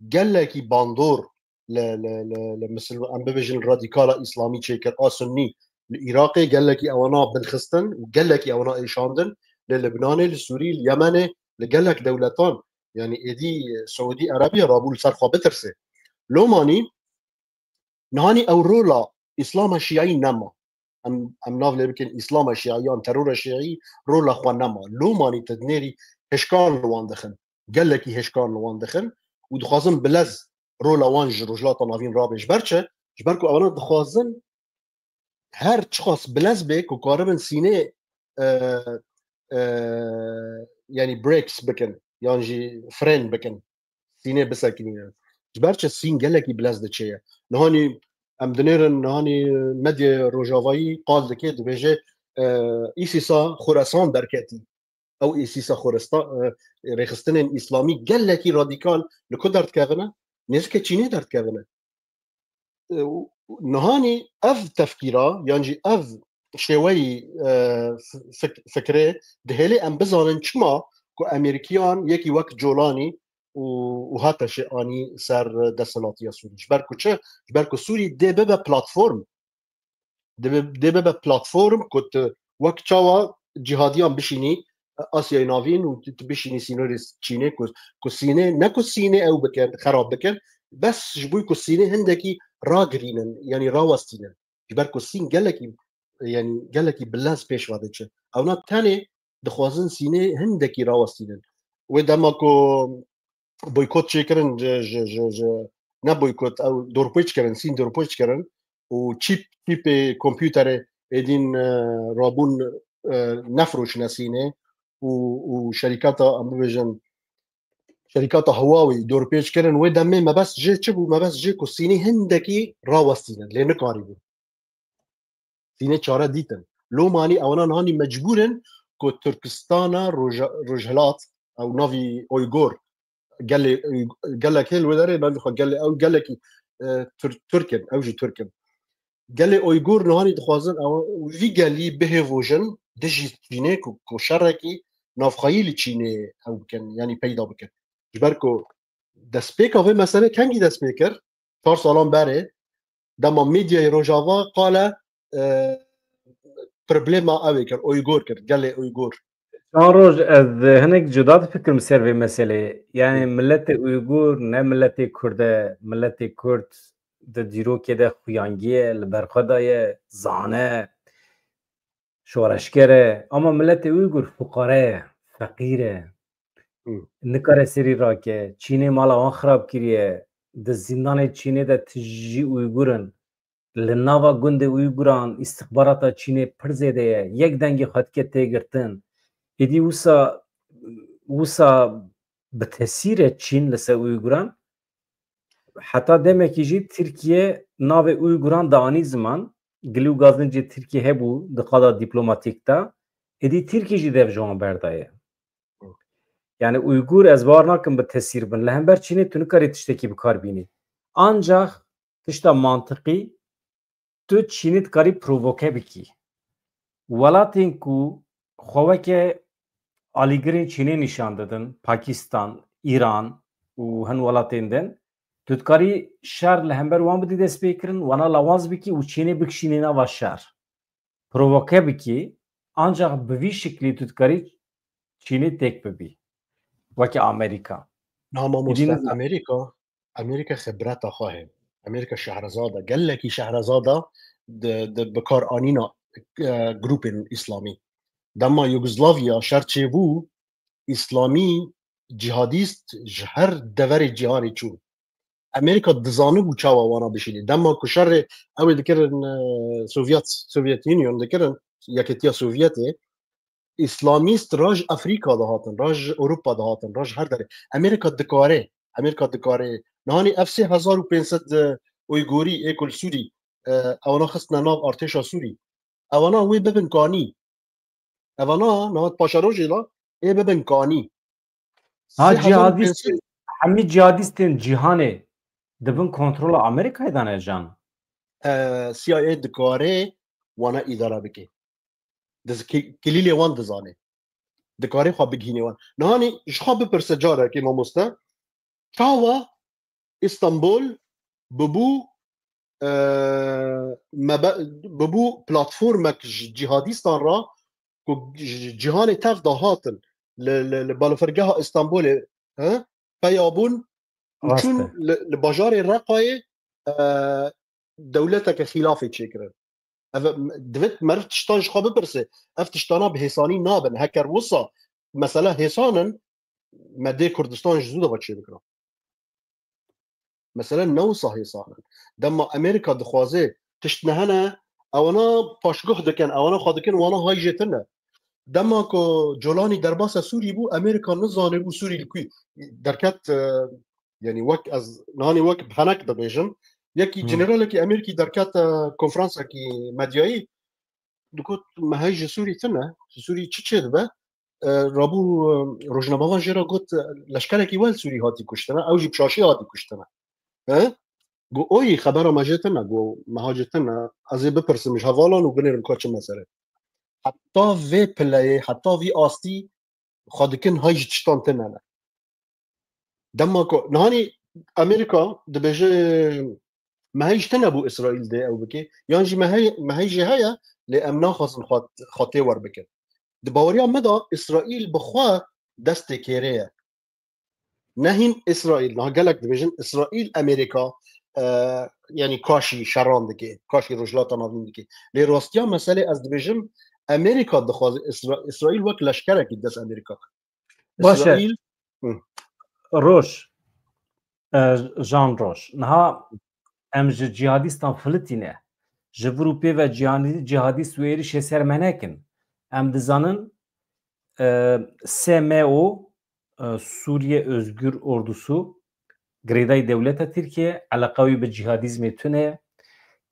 gelekî bandor li, li, li, li misil-, em bibêjin radîkala Îslamî çêkir, a Sunnî li Iraqê gelekî ewana binxistin û gelekî ewana êşandin, li Libnanê, li Sûrî, li Yemenê, li gelek dewletan, yanî êdî Siûdî Erebiya rabû li ser xwe bitirsê. Lomanî, nihanî ew rola Îslama Şîayî nema. Em, em nav lê bikin Îslama Şîayî yan terora Şîayî rola xwe nema. Lomanî tu dinêrî hişkan li wan dixin. Gelekî hişkan li wan dixin û dixwazin bilez rola wan ji Rojhilata Navîn rabe. Ji ber çi? Ji ber ku ewana dixwazin her çiqas bilez bê ku karibin sînê, e, e, yanî brakes bikin yan jî frên bikin. Sînê bisekinînin. Ji ber çi sîn gelekî bilez diçe ye. Nihanî em dinêrin, nihanî medyaya Rojavayî qal dike, dibêje, e, îsîsa Xuresan derketî. Ew îsîsa Xurestan, e, rêxistinên Îslamî gelekî radîkal li ku derdikevine? Nêzikê Çînê derdikevine. E, û nihanî ev tefkîra, yan jî ev şêweyî, e, fik-, fikrê dihêlê em bizanin çima ku Amerîkiyan yekî wek Colanî û, û hate şê anî ser desthilatiya Sûrî. Ji ber ku çi? Ji ber ku Sûrî dê bibe platform. Dê bi-, dê bibe platform ku tu wek çawa cihadiyan bişînî Asyayê Navîn û tu, tu bişînî sînorê Çînê ku, ku Sînê, ne ku Sînê ew bikin, xerab bikin, bes ji bo ku Sînê hindekî ragirînin, yanî rawestînin. Ji ber ku Sîn gelekî, yanî gelekî bilez pêş ve diçe. Ewna tenê dixwazin Sînê hindekî rawestînin. Wê dema ku boykot çêkirin, ji, ji, ji, ji, ne boykot, ew dorpêç kirin, Sîn dorpêç kirin û çîp, çîpê kompûterê êdîn, e, rabûn, e, nefiroşine Sînê û, û şerîkata, em bibêjin, şerîkata Huawei dorpêç kirin. Wê demê mebest jê çi bû? Mebest jê ku Sînê hindekî rawestînin, lê nikarîbû. Sînê çare dîtin. Lomanî ewana nihanî mecbûr in ku Turkistana Roja-, Rojhilat, ew navî Uygur, gelê, gelek hê li wê derê navî xwe gelê, ew gelekî, e, Tur-, Turk in, ew jî Turk in. Gelê Uygur nihanî dixwazin ew, vî gelî bihêvojin dijî Çînê ku, ku şerekî navxweyî li Çînê ew bikin, yanî peyda bikin. Ji ber ku destpêka vê meselê kengî dest pê kir? Çar salan berê, dema medyayê Rojava qale, e, problema ew ê kir, Uygur kir, gelê Uygur. Can Roj, ez hinek cuda difikirim ser vê meseleyê. Yani milletê Uygur ne milletê Kurd e, milletê Kurd di dîrokê de xuyangiye, li ber xwe daye, zane, şoreşger e. Ama milletê Uygur fuqare ye, feqîr e. Nikare serî rake, çînê mala wan xirab kiriye, di zîndanê Çînê de tijî Uygur in. Li nava gundê Uyguran îstixbarata Çînê pir zêde ye. Yek dengê xwe dike tê girtin. Êdî wisa, wisa bi tesîr e Çîn li ser Uyguran. Heta demekî jî Tirkiye navê Uyguran dianî ziman. Gilî û gazincê Tirkiye hebû di qada dîplomatîk de. Êdî Tirkiye jî dev ji wan berdaye. Yani Uygur ez bawer nakim bi tesîr bin. Li hember Çînê tu nikarî tiştekî bi kar bînî. Ancax tişta mantiqî tu Çînî dikarî provoke bikî. Welatên ku xwe weke alîgirên Çînê nîşan didin, Pakistan, Îran û hin welatên din, tu dikarî şer li hember wan bidî destpêkirin, wana lawaz bikî û Çînê bikişînî nava şer. Provoke bikî, ancax bi vî şiklî tu dikarî Çînê têk bibî. Weke Amerîka. Niha mamoste, Amerîka, Amerîka xibreta xwe heye. Amerîka şehrezad e. Gelekî şehrezad e di, di bikaranîna, e, grûpên îslamî. Dema Yugoslavya şer çêbû, îslamî cihadîst ji her deverê cîhanê çûn. Amerîka dizanibû çawa wana bişînî. Dema ku şerê ew ê dikirin, e, Sovyet, Sovyet Union dikirin, Yeketiya Sovyetê, îslamîst raj Afrîka dihatin, raj Ewropa dihatin, raj her derê. Amerîka dikare, Amerîka dikare. Nihanî ev sê hezar û pênc sed Uygurî ê ku li Sûrî, e, ewana xistine nav artêşa Sûrî. Ewana wê bibin kanî. Ewana niha paşerojê de ê bibin kanî. Ha, Sê hezar û pênc sed cihadîst, hemî cihadîstên cîhanê di bin kontrola Amerîkayê de ne can? E, C I A dikare wana îdare bike. Diz-, ki-, kilîlê wan dizane. Dikare xwe bigihîne wan. Nihanî ji xwe bipirse carekê mamoste, çawa Îstanbul bibû, e, mebe-, bibû platformek ji cîhadîstan re ku ji cîhanê tev de hatin li, li, li balafirgeha Îstanbulê, he, peya bûn û Rast çûn e. li, li bajarê Reqayê, e, dewleteke xîlafê çêkirin. Ev, divêt meriv tiştan ji xwe bipirse, ev tiştana bi hêsanî nabin. Heker wisa mesela hêsan in, me dê Kurdistan ji zû de ve çêbikira. Mesele ne wisa hêsan in. Dema Amerîka dixwaze tişt nehene, ewana paşguh dikin, ewana xwe dikin, wana hay jê tune. Dema ku Colanî derbasa Sûrî bû, Amerîka nizanibû Sûrî li ku derket, e, yani wek ez nihanî wek bi henek dibêjim, yekî Hmm. generalekî Amerîkî derket, e, konferansekî medyayî, digot, "Me hey ji Sûrî tune, ji Sûrî çi çêdibe?" E, rabû, e, rojnamevan jê re got, "Leşkerekî we li Sûrî hatî kuştine, ew jî bi şaşî hatî kuştine." He? Got, "Oyî, xebera me jê tune." Got, "Me ha jê tune, ez ê bipirsim ji hevalan û binêrim ka çi mesele." Heta vê pileyê, heta vî astî xwe dikin hay ji tiştan tune ne. Dema ku nihanî Amerîka dibêje, "Me hey ji tune bû Îsraîl dê ew bike, yan jî me hey, me hey jê heye, lê em naxwazin xwe, xwe tê wer bikin." Di baweriya me de Îsraîl bi xwe destê kêrê ye. Ne hîn Îsraîl, niha gelek dibêjin Îsraîl, Amerîka, e, yani kaşî şeran dike, kaşî Rojhilata Navîn dike. Lê rastiya meselê ez dibêjim, Amerîka dixwaze Îsra-, Îsraîl wek leşkerekî dest Amerîka. Baş e. Îsraîl, hı. Roj, e, Jan Roj. Niha em ji cîhadîstan filitîne. Ji vir û pê ve cîhanî-, cîhadîst wê êrişê ser me nekin. Em dizanin, e, S M O, e, Suriye Özgür Ordusu, girêdayî dewleta Tirkiye, eleqa wî bi cîhadîzmê tune ye.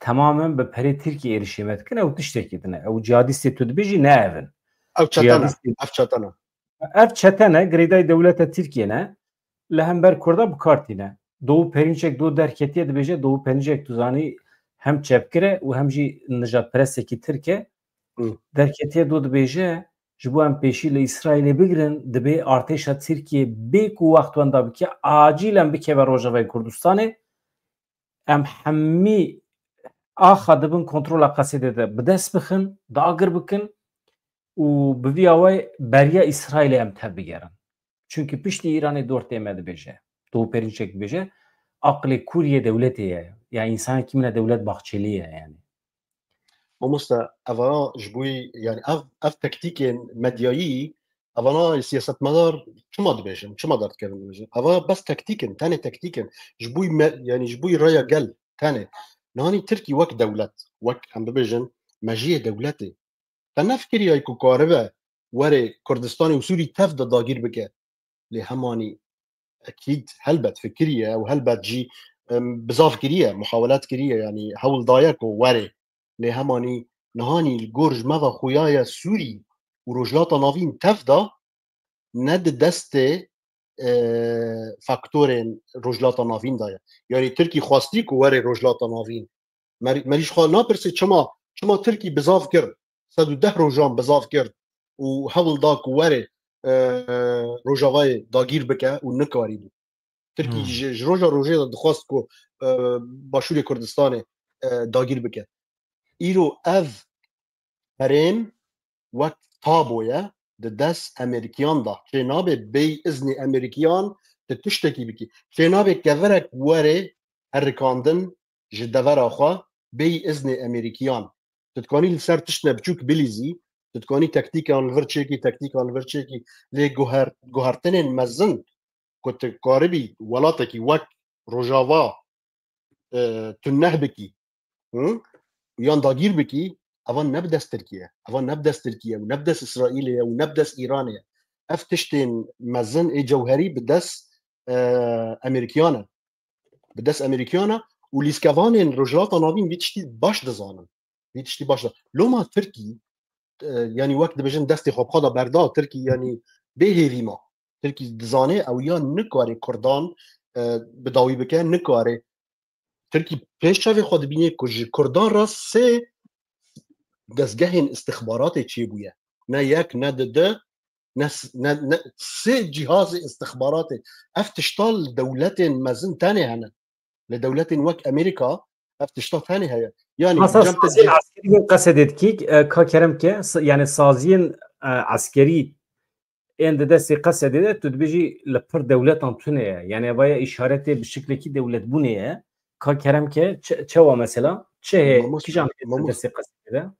Temamen bi perê Tirkiye êrişê me dikin, ew tiştekî din e. Ew cîhadîstê tu dibêjî ne ev in. Ew çete ne. Cîhadîstê Ev çete ne. Ev çete ne, girêdayî dewleta Tirkiye ne, li hember Kurda bi kar tîne. Doğu Perinçek do derketiye dibêje, Doğu Perinçek tu zanî hem çepgir e û hem jî nijadperestekî Tirk e. Hı. Derketiye do dibêje, ji bo em pêşî li Îsraîlê bigirin, dibê artêşa Tirkiye bê ku wext wenda bike, acîlen bikeve Rojavayê Kurdistanê. Em hemî axa di bin kontrola Qesedê de bi dest bixin, dagir bikin. û bi vî awayê beriya Îsraîlê em tev bigerin. Çunkî piştî Îranê dor tê me dibêje. Tu pêrînçek dibêje, aqilê kûr yê dewletê ye. Ya însanekî min e Dewlet Bahçelî ye yani. Mamoste, evana ji bo, yani ev, ev tektîkên medyayî, evana siyasetmedar çima dibêjin, çima derdikevin dibêjin? Eva bes tektîk in, tenê tektîk in. Ji bo me, yani ji bo raya gel, tenê. Nihanî Tirkî wek dewlet, wek em bibêjin, mejiyê dewletê. Te nefikiriyay ku karibe were Kurdistanê û Sûrî tev de dagîr bike. Lê hemanî ekîd helbet fikiriye û helbet jî, em, bizav kiriye, muhawelat kiriye, yanî hewl daye ku were. Lê hemanî nihanî li gor ji me ve xuya ye Sûrî û Rojhilata Navîn tev da, ne di destê, e, faktorên Rojhilata Navîn de ye. Yanî Tirkî xwestî ku were Rojhilata Navîn. Mer-, merî ji xwe napirsê çima, çima Tirkî bizav kir, sed û deh rojan bizav kir û hewl da ku were, e, Rojavayê dagîr bike û nikarîbû. Tirkî Hmm. ji, ji roja rojê de dixwest ku, e, Başûrê Kurdistanê, e, dagîr bike. Îro ev herêm wek tabo ye di dest Amerîkiyan de. Çê nabe bêyî iznê Amerîkiyan tu tiştekî bikî. Çê nabe kevirek were herikandin ji devera xwe bêyî iznê Amerîkiyan. Tu dikanî li ser tiştine biçûk bilîzî, tu dikanî tektîkan li vir çêkî, tektîkan li vir çêkî. Lê guher-, guhertinên mezin ku tu karibî welatekî wek Rojava, e, tu neh bikî, hı? Yan dagîr bikî, evan ne bi dest Tirkiye, evan ne bi dest Tirkiye û ne bi dest Îsraîlê ye û ne bi dest Îranê ye. Ev tiştên mezin ê cewherî bi dest, e, Amerîkiyan e. Bi dest Amerîkiyan e û lîskevanên Rojhilata Navîn vî tiştî baş dizanin. Vî tiştî baş da. Loma Tirkî, e, yanî wek dibêjin destê xwe bi xwe de berda, Tirkî yanî bê hêvî ma. Tirkî dizane ew ya nikare Kurdan, e, bi dawî bike, nikare. Tirkî pêş çavê xwe dibîne ku ji Kurdan re sê dezgehên istixbaratê çêbûye. Ne yek, ne di di, ne s-, ne, ne sê cîhazê istixbaratê. Ev tişta li dewletên mezin tenê hene. Li dewletên wek Amerîka ev tişta tenê heye. Yanî Masa cem te saziyên cî- eskerî yên Qesedê dikî, e, ka kerem ke, s-, yani saziyên, e, eskerî ên di destê Qesedê de tu dibêjî li pir dewletan tune ye. Yani vaya îşaretê bi şiklekî dewletbûnê ye. Ka kerem ke çe-, çewa mesela? Çi heye? Mamoste, Kîjan heye di mamoste. destê Qesedê de?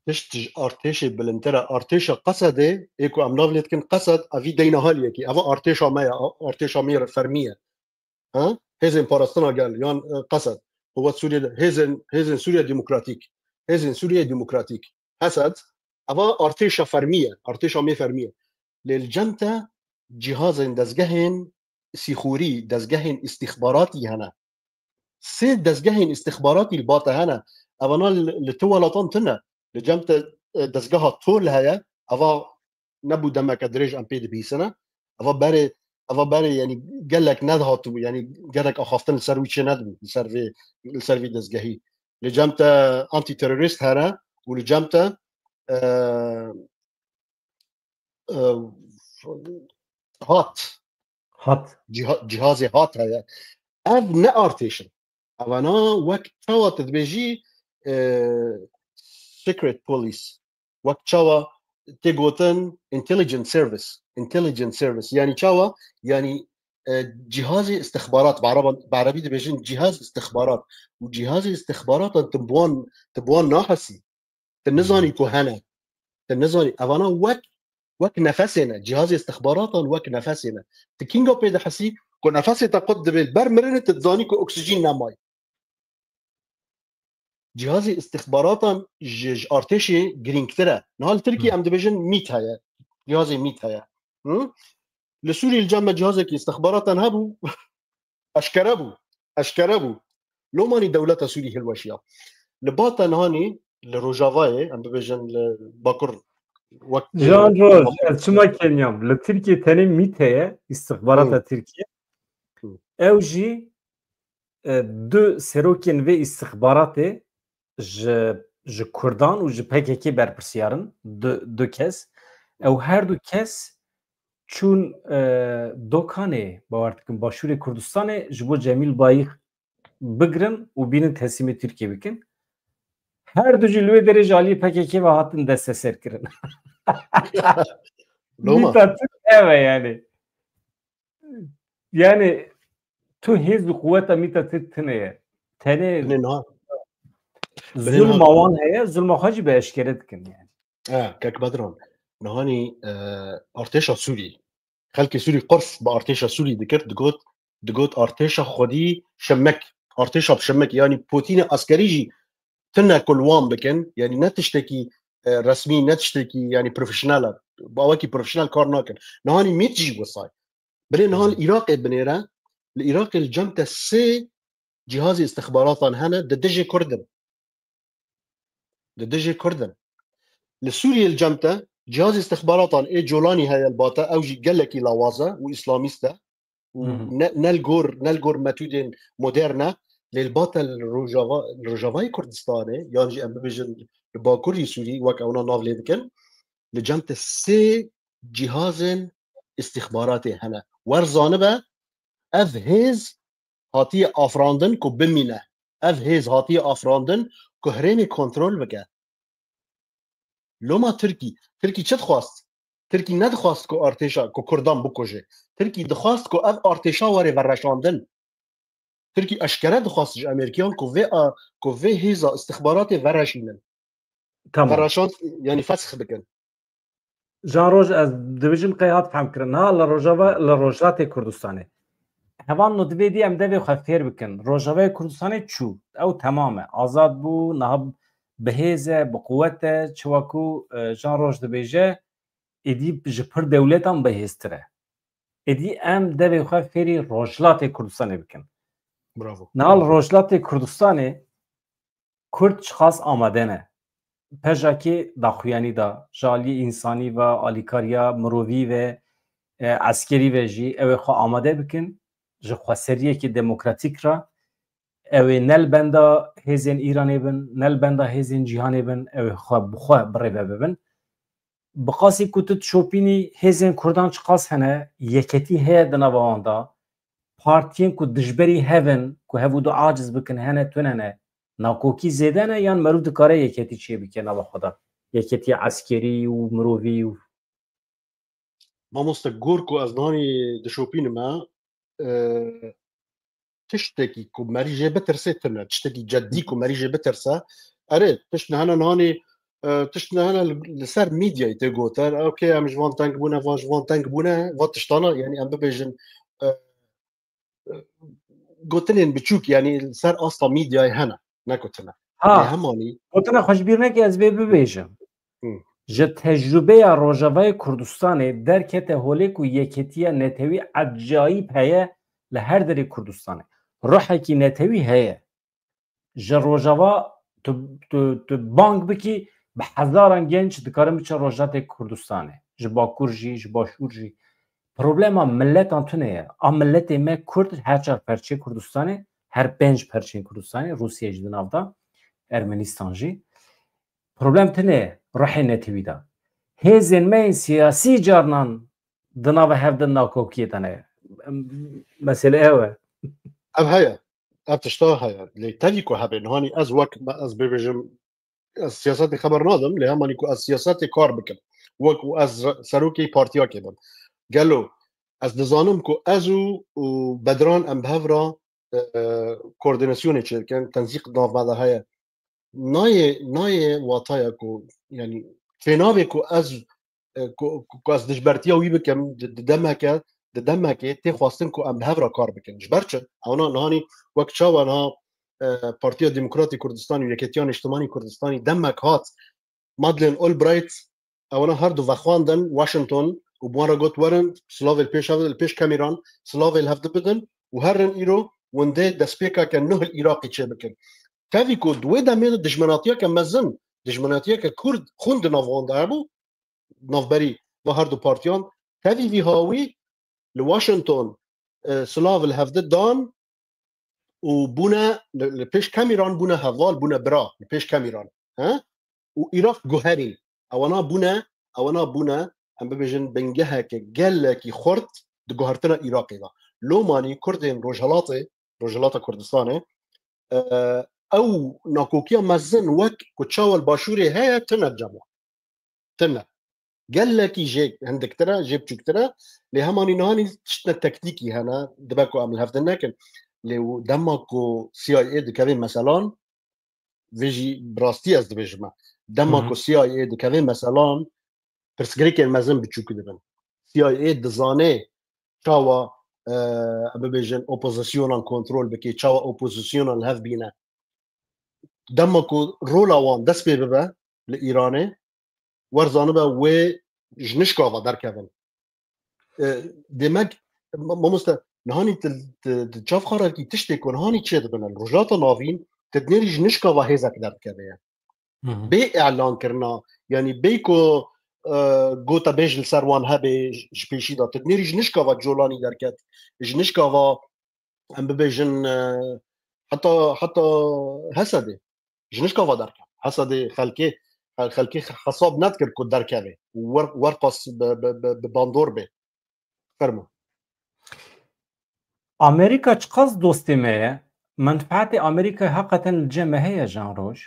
Tişt ji artêşê bilindtir e. Artêşa Qesedê, ê ku em nav lê dikin Qesed, evî deyna haliyekî. Eva artêşa me ye, a-, artêşa me ye, fermî ye. Ha? Hêzên Parastina Gel, yan, e, Qesed. Quwet Sûriye, hêzên, hêzên Sûriye Demokratîk. Hêzên Sûriye Demokratîk. Hesed, eva artêşa fermî ye, artêşa me fermî ye. Lê li cem te cîhazên dezgehên sîxûrî, dezgehên îstîxbaratî hene. Sê dezgehên îstîxbaratî li ba te hene. Evana li, li tu welatan tune. Li cem te, e, dezgeha Tol heye. Eva nebû demeke dirêj em pê dibihîsine. Eva berê, eva berê, yanî gelek nedihatibû, yanî gelek axaftin li ser wî çê nedibû, li ser vê, li ser vê dezgehî. Li cem te antîterorîst here û li cem te, e, e, hat. Hat. Ciha-, cihazê hat heye. Ev ne artêş in. Evana wek çawa tu dibêjî, e, secret police. Wek çawa tê gotin intelligence service. Intelligence service. Yanî çawa? Yanî, e, cihazê istixbarat. Bi Ereba-, bi Erebî dibêjin cihaz istixbarat. Û cihazê istixbaratan tu bi wan, tu bi wan nahesî. Tu nizanî ku hene. Tu nizanî. Evana wek, wek nefesê ne. Cihazê istixbaratan wek nefesê ne. Tu kînga pê dihesî ku nefesê te qut dibe, ber mirinê tu dizanî ku oksijîn nemayî. Cihazê istixbaratan ji, ji artêşê girîngtir e. Niha li Tirkiyê Hı. em dibêjin mît heye. Cihazê mît heye. Hı? Li Sûriyê li cem me cihazekî istixbaratan hebû. Eşkere bû. Eşkere bû. Lomanî dewleta Sûrî hilweşiya. Li ba te nihanî li Rojavayê, em bibêjin li Bakur wek Can Roj, ez çima kenyam? Li Tirkiye tenê mît heye, istixbarata Hı. Tirkiye. Hı. Ew jî, e, du serokên vê istixbaratê ji, ji Kurdan û ji P K K berpirsiyar in, du, du kes. Ew her du kes çûn, e, Dokanê, bawer dikim, Başûrê Kurdistanê ji bo Cemîl Bayîx bigirin û bînin teslîmê Tirkiyê bikin. Her du jî li wê derê ji aliyê P K K ve hatin desteser kirin. Loma. Mîta Tirk ev e yani. Yani tu hêz û quweta mîta Tirk tine ye. Tenê Binê niha. Binê niha. Zulma wan heye, zulma xwe jî bi eşkere dikin yani. E, kek Bedran. Nihanî, e, artêşa Sûrî. Xelkê Sûrî qurs bi artêşa Sûrî dikir, digot, digot artêşa xwedî şemek, artêşa bi şemek, yani Pûtînê eskerî jî tune ku li wan bikin, yani ne tiştekî, e, resmî, ne tiştekî yani profesyonel e. Bi awekî profesyonel kar nakin. Nihanî mît jî wisa ye. Binê niha li Iraqê binêre, li Iraqê li cem te sê cihazê istixbaratan hene, di dijê Kurd in. Di dijê Kurd in. Li Sûriyê li cem te cihazê istixbaratan ê Colanî heye li ba te, ew jî gelekî lawaz e û îslamîst e û Hı hı. ne, ne li gor, ne li gor metûdên modern e, lê li ba te li Rojava, li Rojavayê Kurdistanê, yan jî em bibêjin li Bakurî Sûrî, wek ewna nav lê dikin, li cem te sê cihazên istixbaratê hene. Wer zanibe, ev hêz hatiye afirandin ku bimîne. Ev hêz hatiye afirandin ku herêmê kontrol bike. Loma Tirkî, Tirkî çi dixwast? Tirkî nedixwast ku artêşa, ku Kurdan bikuje. Tirkî dixwast ku ev artêşa were vereşandin. Tirkî eşkere dixwast ji Amerîkiyan ku vê a, ku vê hêza istixbaratê vereşînin. Tamam. Vereşand, yani fesx bikin. Jan Roj, ez dibêjim qey hat fehmkirin. Ha, li Rojava, li Rojhilatê Kurdistanê. Hevalno, divê dî em devê xwe fêr bikin. Rojavayê Kurdistanê çû. Ew temam e. Azad bû, niha bi hêz e, bi quwet e. Çiwa ku, e, Jan Roj dibêje, êdî ji pir dewletan bihêztir e. Êdî em devê xwe fêrî Rojhilatê Kurdistanê bikin. Bravo. Niha li Rojhilatê Kurdistanê Kurd çiqas amade ne. Pejakê daxuyanî da, ji aliyê însanî ve, alîkariya mirovî ve, e, eskerî ve jî ew ê xwe amade bikin, ji xweseriyekê demokratîk re, ew ê ne li benda hêzên Îranê bin, ne li benda hêzên cîhanê bin, ew ê xwe bi xwe birêve bibin. Bi qasî ku tu dişopînî hêzên Kurdan çiqas hene, yeketî heye di nava wan de, partiyên ku dijberî hev in, ku hev û du aciz bikin, hene tune ne, nakokî zêde ne, yan meriv dikare yeketî çêbike nava xwe de? Yeketiya eskerî û mirovî û Mamoste, gor ku ez nanî dişopînim e, e, tiştekî ku merî jê bitirsê tune, tiştekî ceddî ku merî jê bitirse, erê, tişt nehene nanî, e, tişt nehene li, li ser medyayê tê gotin, okey, em ji van teng bûne, van ji van teng bûne, va tiştana, yani em bibêjin, e, e, gotinên biçûk, yani li ser asta medyayê hene, ne ku tune. Ha. Lê hemanî gotina xwe ji bîr neke, ez vê bibêjim. Hı. Ji tecrûbeya Rojavayê Kurdistanê derkete holê ku yeketiya netewî ecayîb heye li her derê Kurdistanê. Ruhekî netewî heye. Ji Rojava tu, tu, tu bang bikî, bi hezaran genç dikarin biçin Rojhilatê Kurdistanê. Ji Bakur jî, ji Başûr jî. Problema miletan tune ye. A miletê me Kurd her çar perçeyê Kurdistanê, her pênc perçeyên Kurdistanê, Rûsya jî di nav de, Ermenistan jî. Problem tune ye, ruhê netewî de. Hêzên me yên siyasî carnan di nava hev de nakokiyê de ne. Em, mesele ew e. Ev heye. Ev tişta heye. Lê tevî ku hebe, nihanî ez wek me, ez bibêjim, ez siyasetê xeber nadim, lê hemanî ku ez siyasetê kar bikim. Wek û ez re-, serokê partiyakê bim. Gelo, ez dizanim ku ez û, û Bedran em bi hev re, e, koordînasyonê çêdikin, tenzîq di nav me de heye. Nayê, nayê wataya ku, yani, çênabê ku ez, e, ku, ku, ku ez dijbertiya wî bikim, di, di demeke, di demekê tê xwestin ku em bi hev re kar bikin. Ji ber çi? Ewna nihanî wek çawa niha, e, Partiya Demokratî Kurdistanê û Yeketiya Niştimanî Kurdistanê demek hat Madeleine Albright, ewana her du vexwandin Washington û bi wan re got, werin, silavê li pêş hev, li pêş kemîran, silavê li hev bidin û herin îro wendê destpêkeke nuh li Iraqê çêbikin. Tevî ku di wê demê de dijminatiyeke mezin, dijminatiyeke Kurd, xwûn di nav wan de hebû, navberî va her du partiyan, tevî vî hawî li Washington, e, silav li hevdi dan û bûne li, li pêş kemîran bûne heval, bûne bira li pêş kemîran. He? Û Iraq guherîn. Ewana bûne, ewana bûne, em bibêjin, bingeheke gelekî xurt di guhertina Iraqê de. Lomanî Kurdên Rojhelatê, Rojhelata Kurdistanê, e, ew nakokiya mezin wek ku çawa li Başûrê heye, tune cema. Tune. Gelekî jê hindiktir e, jê biçûktir e, lê hemanî nihanî tiştine teknîkî hene, dibe ku em li hev din nekin. Lê û dema ku C I A dikeve meselan, vê jî bi rastî ez dibêjim e. Dema Hı hı. ku C I A dikeve meselan, pirsgirêkên mezin biçûk dibin. C I A dizane çawa, e, em bibêjin, opozîsyonan kontrol bike, çawa opozîsyonan li hev bîne. Dema ku rola wan dest pê bibe li Îranê, werzanibe wê ji nişka ve derkevin. E, demek, ma-, mamoste, nihanî tu, tu, tu çavxarekî tiştê ku nihanî çêdibin li Rojhilata Navîn, tu dinêrî ji nişka ve hêzek derdikeve ye. Hı hı. Bê îlan kirina, yanî bê ku, e, gota bêj li ser wan hebe ji pêşî de, tu dinêrî ji nişka ve Colanî derket, ji nişka ve, em bibêjin, e, heta, heta Hesedê. Ji nişka ve derket. Hesedê xelkê, xelkê hesab nedikir ku derkeve. Wer, werqas bi, bi, bi, bi bandor bê. Fermo. Amerîka çiqas dostê me ye? Menfeetê Amerîkayê heqeten li cem me heye Jean Roj?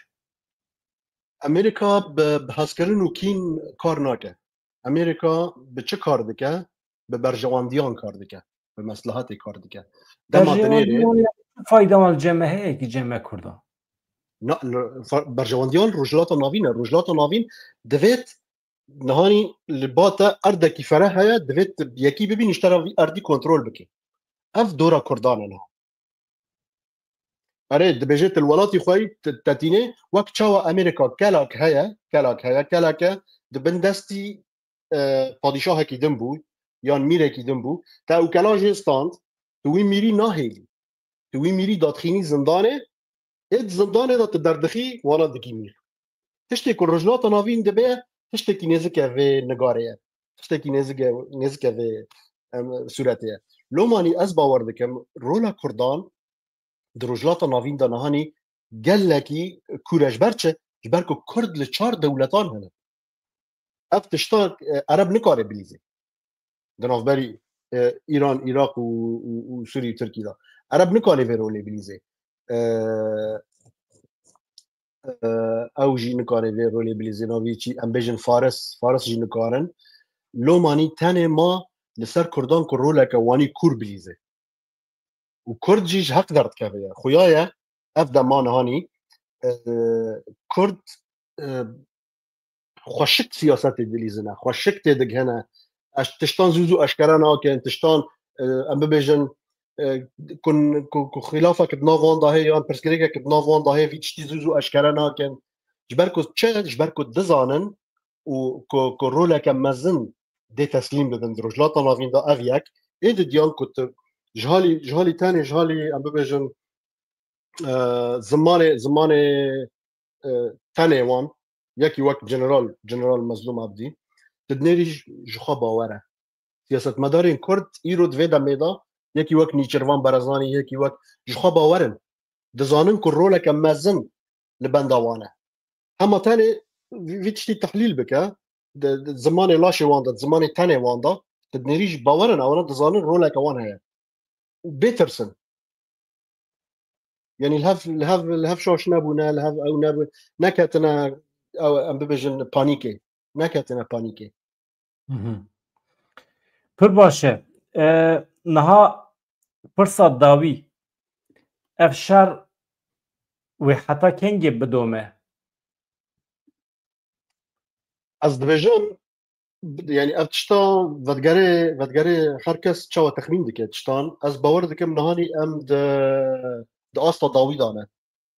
Amerîka bi, bi hezkirin û kîn kar nake. Amerîka bi çi kar dike? Bi berjewandiyan kar dike. Bi meslehatê kar dike. Dema dinêrê Berjewandiyan ya çi fayda wan li cem me heye ki cem me Kurda? Na, li, fa-, berjewandiyan Rojhilata Navîn e. Rojhilata Navîn divêt nihanî li ba te erdekî fereh heye, divêt yekî bibînî ji te re vî erdî kontrol bike. Ev dora Kurdan e niha. Erê, dibêje tu li welatî xwe yî, te-, te tînê, wek çawa Amerîka kelak heye, kelak heye, kelak e, di bin destî, e, padîşahekî din bû, yan mîrekî din bû, te ew kela jê stand, tu wî mîrî nahêlî. Tu wî mîrî dadixînî zindanê, ê di zindanê de tu derdixî, wana dikî mîr. Tiştê ku Rojhilata Navîn dibe, tiştekî nêzik e vê nigarê ye. Tiştekî nêzik e, nêzik e vê, em, sûretê ye. Lomanî ez bawer dikim, rola Kurdan di Rojhilata Navîn de nihanî gelekî kûr e. Ji ber çi? Ji ber ku Kurd li çar dewletan hene. Ev tişta, e, Ereb nikare bilîzê. Di navberî, e, Îran, Iraq û, û, û Sûrî û Tirkî de. Ereb nikare vê rolê bilîzê. E, e, ew jî nikare vê rolê bilîzê. Navî çi? Em bêjin Faris. Faris jî nikarin. Lomanî tenê ma li ser Kurdan ku roleke wanî kûr bilîzê. Û Kurd jî ji heq derdikeve ye. Xuya ye, ev dema nihanî, e, Kurd, e, xweşik siyasetê dilîzine, xweşik têdigihine. Eş-, tiştan zû zû eşkere nakin, tiştan, e, em bibêjin, e, ku, ku, ku xilafek di nav wan de heye yan pirsgirêkek di nav wan de heye, vî tiştî zû zû eşkere nakin. Ji ber ku çi? Ji ber ku dizanin û ku, ku roleke mezin dê teslîm bibin di Rojhilata Navîn de, ev yek. Ê didiyan ku tu ji halî, ji halî tenê, ji halî, em bibêjin, e, zimanê, zimanê, e, tenê wan, yekî wek General, General Mezlûm Abdî, tu dinêrî ji, ji xwe bawer e. Siyasetmedarên Kurd îro di vê demê de, yekî wek Nîçirvan Barzanî, yekî wek, ji xwe bawer in. Dizanin ku roleke mezin li benda wan e. Hema tenê vî, vî tiştî tehlîl bike, di, di zimanê laşê wan de, di zimanê tenê wan de, tu dinêrî jî bawer in, ewana dizanin roleke wan heye. Û bê tirsin. Yanî li hev, li hev, li hev şaş nebûne, li hev ew nebû, neketine, ew, em bibêjin panîkê. Neketine panîkê. Mhm. Pir baş e. E, niha pirsa dawî, ev şer wê heta kengê bidome? Ez dibêjim, yanî ev tişta vedgerê, vedgerê her kes çawa texmîn dike tiştan. Ez bawer dikim nihanî em di, di asta dawî de ne.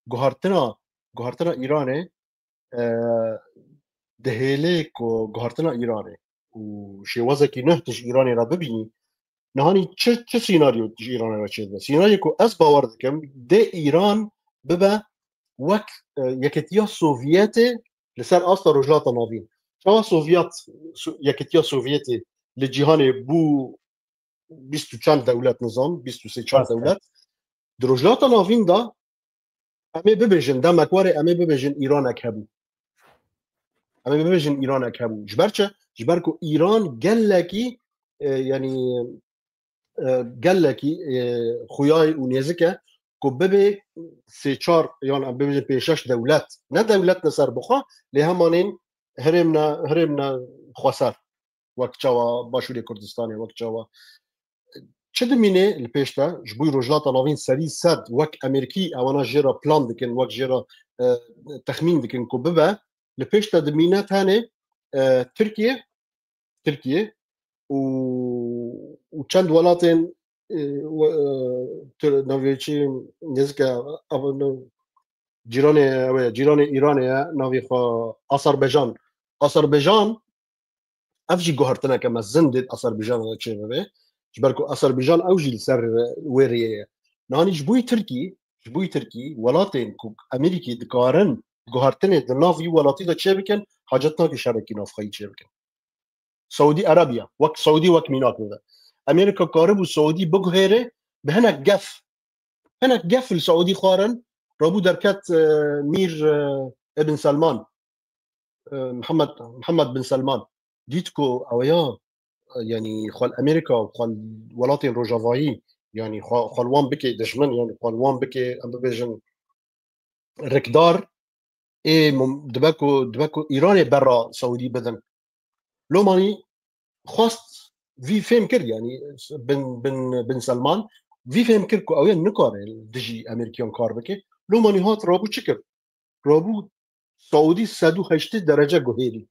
Guhartina, guhartina Îranê, e, dihêlê ku guhartina Îranê û şêwazekî nuh tu ji Îranê re bibînî, nihanî çi, çi sînaryo ji Îranê re çêdibe? Sînaryo ku ez bawer dikim, dê Îran bibe wek, e, Yeketiya Sovyetê li ser asta Rojhilata Navîn. Çawa Sovyet, Su-, Yeketiya Sovyetê li cîhanê bû bîst û çend dewlet, nizam, bîst û sê çar Rast e. dewlet. Di Rojhilata Navîn de em ê bibêjin, demek were em ê bibêjin Îranek hebû. Em ê bibêjin Îranek hebû. Ji ber çi? Ji ber ku Îran gelekî, e, yanî, e, gelekî, e, xuyayî û nêzik e ku bibê sê çar yan em bibêjin pênc şeş dewlet. Ne dewlet ne ser bixwe, lê hemanên herêmne, herêmne xweser. Wek çawa Başûrê Kurdistanê, wek çawa çi dimîne li pêş te, ji bo Rojhilata Navîn serî sed, wek Amerîkî ewana jê re plan dikin, wek jê re, e, texmîn dikin ku bibe, li pêş te dimîne tenê, e, Tirkiye, Tirkiye û, û çend welatên, e, we-, e, tu-, navê çi, nêzike, ev-, ne, cîranê, ew e, cîranê Îranê ye, navê xwe Azerbaycan. Azerbaycan, ev jî guhertineke mezin dê di Azerbaycanê de çêbibe. Ji ber ku Azerbaycan ew jî li ser wê rêyê ye. Nanî ji bo Tirkî, ji bo Tirkî, welatên ku Amerîkî dikarin guhertinê di nav wî welatî de çêbikin, hacet nake şerekî navxweyî çêbikin. Saûdî Erebiya, wek Saûdî wek mînak bide. Amerîka karibû Saûdî biguhêre bi hinek gef. Hinek gef li Saûdî xwarin, rabû derket, e, Mîr, e, Ibn Selman, e, Mihemed, Mihemed bin Selman. Dît ku ew ya, e, yanî xwe li Amerîka, xwe li welatên Rojavayî, yanî xwe, xwe li wan bike dijmin, yanî xwe li wan bike, em bibêjin, rikdar, ê mum-, dibe ku, dibe ku Îranê berra Saûdî bidin. Lomanî xwest vî fêm kir, yanî bin, bin, bin Selman vî fêm kir ku ew ê nikare dijî Amerîkiyan kar bike. Lomanî hat rabû çi kir? Rabû Saûdî sed û heştê derece guhêrî.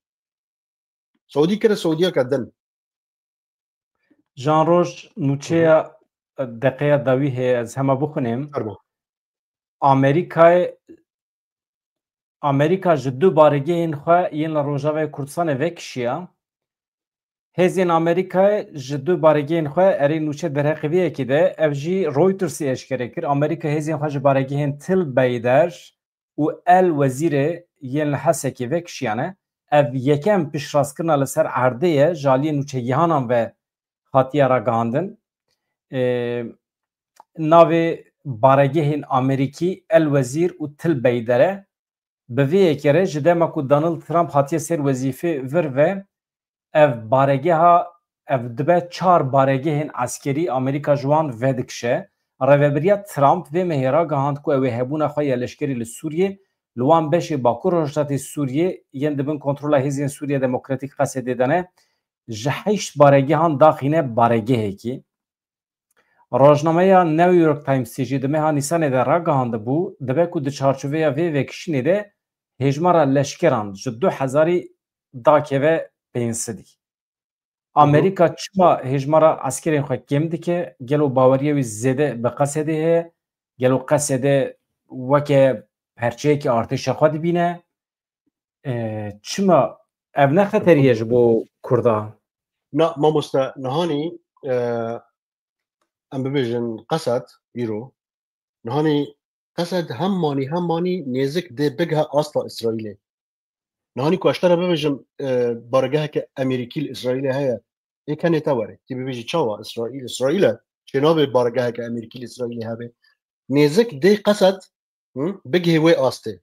Saûdî kire Saûdiyeke din. Jan Roj, nûçeya deqeya dawî heye, ez hema bixwînim. Fermo. Amerîkayê, Amerîka ji du baregehên xwe yên li Rojavayê Kurdistanê vekişiya. Hêzên Amerîkayê ji du baregehên xwe, erê nûçe derheqê vê yekê de, ev jî Reutersê eşkere kir. Amerîka hêzên xwe ji baregehên Til Beyder û El Wezîrê yên li Hesekê vekişiyane. Ev yekem piştrastkirina li ser erdê ye, ji aliyê nûçegihanan ve hatiye ragihandin. Ê, navê baregehên Amerîkî El Wezîr û Til Beyder e. Bi vê yekê re ji dema ku Donald Trump hatiye ser wezîfê vir ve, ev baregeha, ev dibe çar baregehên eskerî Amerîka ji wan vedikişe. Rêvebiriya Trump vê mehê ragihand ku ew ê hebûna xwe ya leşkerî li Sûriyê, li wan beşê Bakur Rojhilatê Sûriyê yên di bin kontrola Hêzên Sûriya Demokratîk, Qesedê de ne, ji heşt baregehan daxîne baregehekî. Rojnameya New York Timesê jî di meha Nîsanê de ragihandibû, dibe ku di çarçoveya vê vekişînê de hêjmara leşkeran ji du hezarî dakeve pênc sedî. Amerîka çima hêjmara eskerên xwe kêm dike? Gelo baweriya wî zêde bi Qesedê heye? Gelo Qesede weke perçeyekî artêşa xwe dibîne? E, çima ev ne xeterî ye ji bo Kurda? Na, mamoste, nihanî, e, em bibêjin Qesed îro, nihanî Qesed hemmanî, hemmanî nêzik dê bigihe asta Îsraîlê. Nihanî ku ez te re bibêjim, e, baregeheke Amerîkî li Îsraîlê heye, ê kenê te were. Tê bibêjî çawa Îsraîl, Îsraîl e, çê nabe baregeheke Amerîkî li Îsraîlê hebe. Nêzik dê Qesed, hı, bigihê wê astê.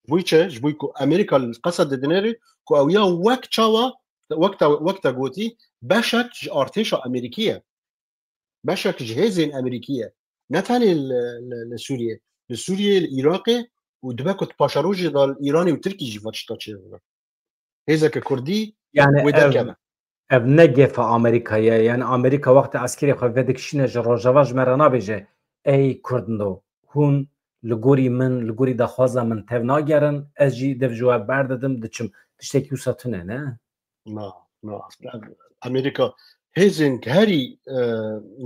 Ji bo çi? Ji bo ku Amerîka li Qesedê dinêrê ku ew ya wek çawa, wek te, wek te gotî, beşek ji artêşa Amerîkî ye. Beşek ji hêzên Amerîkî ye. Ne tenê li, li, li Sûriyê. Li Sûriyê, li Iraqê û dibe ku di paşerojê de li Îranê û Tirkî jî va tişta çêbibe. Hêzeke Kurdî yani wê ev, derkeve. Ev ne gefa Amerîka ye. Yani Amerîka wextê eskerê xwe vedikişîne ji Rojava ji me re nabêje, ey Kurdno, hûn li gorî min, li gorî daxwaza min tev nagerin, ez jî dev ji we berdidim, diçim. Tiştekî wisa tune, ne? Na, na. Amerîka, hêzên herî, e,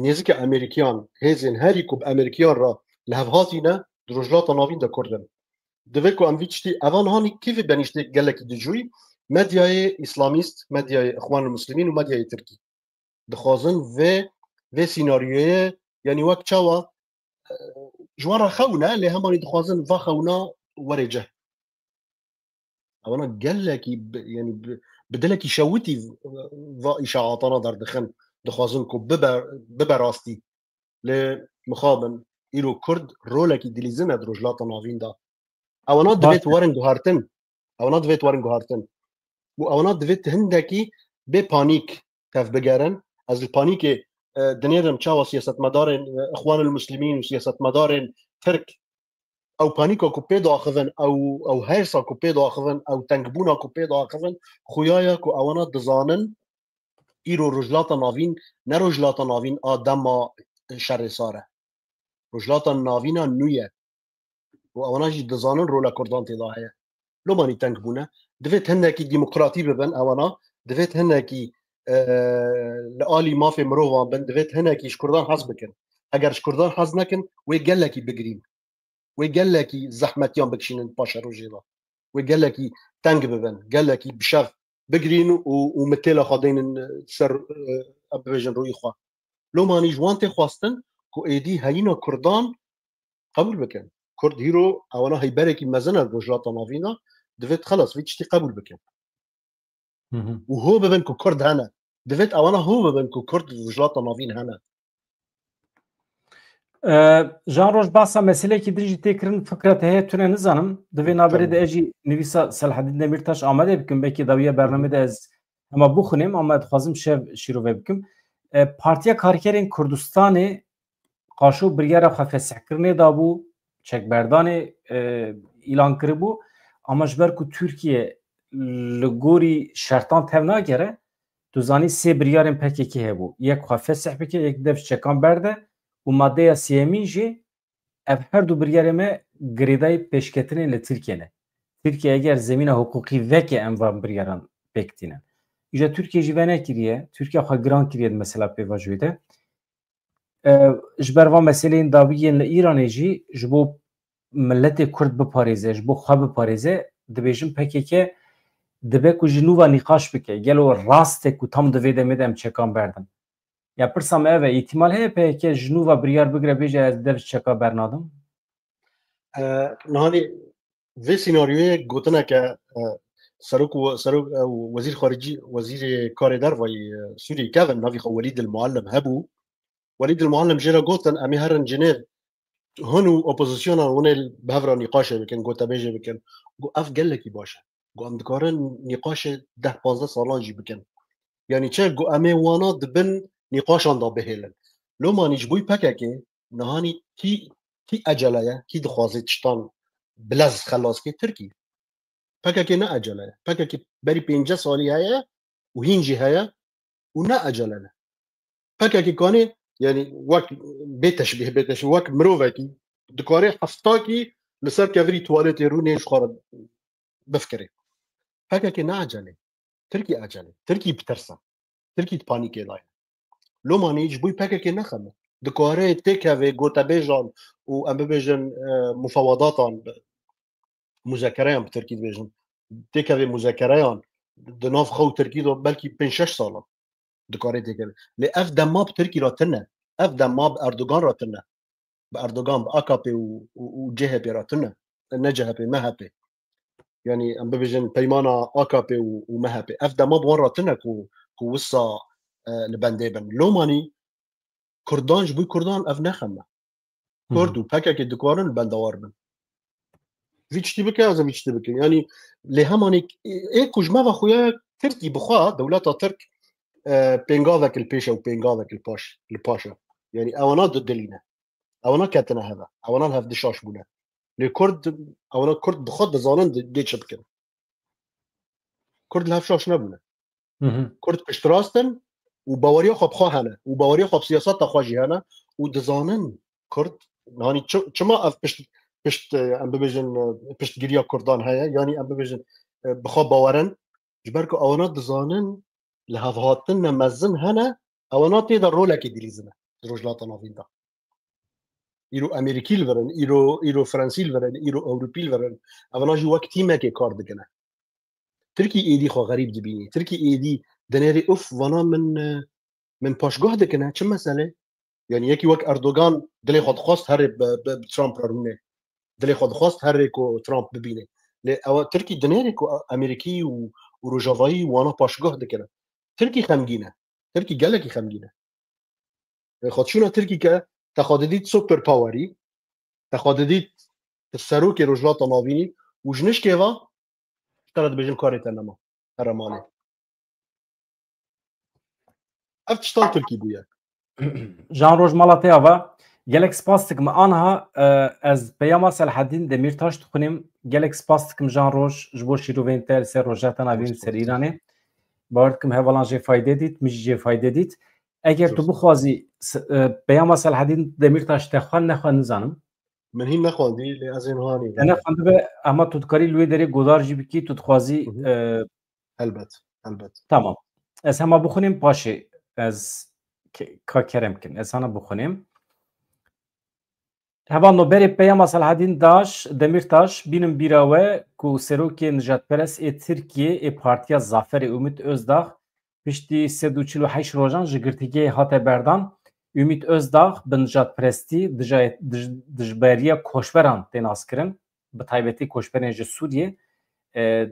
nêzikê Amerîkiyan, hêzên herî ku bi Amerîkiyan re li hev hatîne, di Rojhilata Navîn de Kurd in. Divê ku em vî tiştî, eva niha nî kîvî benîştê gelekî dicuy, medyayê îslamîst, medyayê Îxwanul Muslimîn û medyayê Tirkî dixwazin vê, vê sînaryoyê, yanî wek çawa, e, ji wan re xewn e, lê hemanî dixwazin va xewna were cih. Ewana gelekî bi, yanî bi, bi dilekî şewitî va îşaatana derdixin, dixwazin ku bibe, bibe rastî. Lê mixabin, îro Kurd rolekî dilîzin e di Rojhilata Navîn de. Ewana divêt werin guhartin. Ewana divêt werin guhartin. Û ewana divêt hindekî bê panîk tevbigerin. Ez li panîkê, e, dinêrim çawa siyasetmedarên, e, Îxwanul Muslimîn û siyasetmedarên Tirk Ew panîka ku pê daxivin, ew, ew hersa ku pê daxivin, ew tengbûna ku pê daxivin, xuya ye ku ewana dizanin îro Rojhilata Navîn, ne Rojhilata Navîn a dema şerê sar e. Rojhilata Navîn a nû ye. Û ewana jî dizanin rola Kurdan tê de heye. Lomanî teng bûne. Divêt hinekî demokratî bibin ewana, divêt hinekî, e, li alî mafê mirovan bin, divêt hinekî ji Kurdan hez bikin. Eger ji Kurdan hez nekin, wê gelekî bigirîn. Wê gelekî zehmetiyan bikişînin paşerojê de. Wê gelekî teng bibin, gelekî bi şev bigirîn û, û mitêla xwe deynin ser, e, em bibêjin rûyê xwe. Lomanî ji wan tê xwestin ku êdî heyîna Kurdan qebûl bikin. Kurd hîro ewana heyberekî mezin e Rojhilata Navîn de, divêt xelas vî tiştî qebûl bikin. Hı hı. Û ho bibin ku Kurd hene. Divêt ewana ho bibin ku Kurd Rojhilata Navîn hene. E, Jan Roj, bahsa meselekî din jî tê kirin, fikra te heye tune nizanim. Di vê navberê de Tamam. ez jî nivîsa Selahedîn Demîrtaş amade bikim. Belkî dawiya Hı hı. bernamê de ez hema bixwînim, ama dixwazim şev şîrove bikim. E, Partiya Karkerên Kurdistanê qaşo biryara xwe fesihkirinê dabû, çekberdanê, e, îlan kiribû, ama ji ber ku Tirkiye li gorî şertan tev nagere, tu zanî sê biryarên P K K hebû. Yek xwe fesih bike, yek dev çekan berde û madeya sêyemîn jî ev her du biryarê me girêdayî pêşketinê li Tirkiye ne. Tirkiye eger zemîna hiqûqî veke em van biryaran pêk tînin. Îja Tirkiye jî venekiriye, Tirkiye xwe giran kiriye di mesela pêvajoyê de. E, ji ber van meseleyên dawî yên li Îranê jî ji bo miletê Kurd biparêze, ji bo xwe biparêze, dibêjin P K K dibe ku ji nû ve nîqaş bike. Gelo rast e ku tam di vê demê de em çekan berdin? Ya pirsa me ev e, îhtimal heye P K K ji nû ve biryar bigire bêje ez dev çeka bernadim? E, nihanî vê senaryoyê gotineke, e, serok û, serok, e, wezîr xaricî, wezîrê karê derve yê, e, Sûriyê kevin navî xwe Welîd el Muallim hebû. Welîd el Muallim jê re gotin, em ê herin Cenêv, hûn û opozîsyona hûn ê bi hev re nîqaşê bikin, gotebêjê bikin. Got, ev gelekî baş e. Got, em dikarin nîqaşê deh panzdeh salan jî bikin. Yanî çi? Got, em ê wana di bin nîqaşan de bihêlin. Lomanî ji bo P K K nihanî kî, kî ecele ye, kî dixwaze tiştan bi lez xelas ke? Tirkî. P K K ne ecele ye. P K K berî pêncî salî heye û hîn jî heye û ne ecele ne. P K K kanê, yanî wek bê teşbîh, bê teşbîh, wek mirovekî dikare heftakî li ser kevirî tuwaletê rûnê ji xwe re bifikirê. P K K ne ecele. Tirkî ecele. Tirkî bi tirsa. Tirkî di panîkê de ye. Lomanî ji bo P K K ne xem e. Dikare têkeve gotebêjan û em bibêjin, e, mufewadatan, muzekereyan bi tirkî dibêjin. Têkeve muzekereyan di nav xwe û tirkî de belkî pênc şeş salan dikare têkeve. Lê ev dema bi tirkî re tune. Ev dema bi Erdogan re tune. Bi Erdogan, bi A K P û, û, û C H P re tune. Ne C H P, M H P. Yanî em bibêjin peymana A K P û, û M H P. Ev dema bi wan re tune ku, ku wisa, e, li bendê bin. Lomanî Kurdan, ji bo Kurdan ev ne xem e. Kurd û P K K dikarin li benda wan bin. Vî tiştî bike, ez ê vî tiştî bikim. Yanî lê hemanî ê ku ji me ve xuya Tirkî bi xwe, dewleta Tirk, e, pêngavek li pêş e û pêngavek li paş, li paş e. Yanî ewana di dilî ne. Ewana ketine hev e. Ewana li hev di şaş bûne. Lê Kurd, ewana Kurd bi xwe dizanin di-, dê çi bikin. Kurd li hev şaş nebûne. Hı hı. Kurd piştrast in û baweriya xwe bi xwe hene û baweriya xwe bi siyaseta xwe jî hene û dizanin Kurd, hani çi-, çima ev pişt, pişt, e, em bibêjin, e, piştgiriya Kurdan heye, yanî em bibêjin, e, bi xwe bawer in, ji ber ku ewana dizanin li hevhatine mezin hene, ewana tê de rolekê dilîzine di Rojhilata Navîn de. Îro Amerîkî li vir in, îro, îro Fransî li vir in, îro Ewropî li vir in. Evana jî wek tîmekê kar dikine. Tirkî êdî xwe xerîb dibînî. Tirkî êdî dinêrî uf, vana min, e, min paşguh dikine. Çi mesele? Yanî yekî wek Erdogan dilê xwe dixwast herê bi, bi, bi Trump re rûnê. Dilê xwe dixwast herê ku Trump bibîne. Lê ew Tirkî dinêrê ku Amerîkî û, û Rojavayî wana paşguh dikine. Tirkî xemgîn e. Tirkî gelekî xemgîn e. Xwedçûna Tirkî ke te xwe didît super powerî, te xwe didît serokê Rojhilata Navînî û ji nişkê ve ji te re dibêjin karê te nema, here malê. Ev tiştan Tirkî bûye. Jan Roj, mala te ava. Gelek spas dikim. Anha e, ez peyama Selhedîn Demîrtaş dixwînim. Gelek spas dikim Jan Roj ji bo şîrovên te li ser Rojheta Navîn, li ser Îranê. Bawer dikim hevalan jê fayde dît, min jî jê fayde dît. Eger tu bixwazî s- e, peyama Selhedîn Demîrtaş te xwend nexwend nizanim. Min hîn nexwendî, lê ez ê niha nî. Te nexwendibe, ama tu dikarî li wê derê godar jî bikî, tu dixwazî Hı hı. e, Helbet, helbet. Tamam. Ez hema bixwînim paşê ez ke- ka kerem kin. Ez hana bixwînim. Hevalno, berê peyama Selhedîn Daş, Demîrtaş, bînim bîra we ku serokê nijadperest ê Tirkiyê ê Partiya Zaferê Umut Özdağ piştî sed û çil û heşt rojan ji girtîgehê hate berdan. Umut Özdağ bi nijadperestî dija-, dij-, dijberiya koçberan tê naskirin, bi taybetî koçberên ji Sûriyê. E,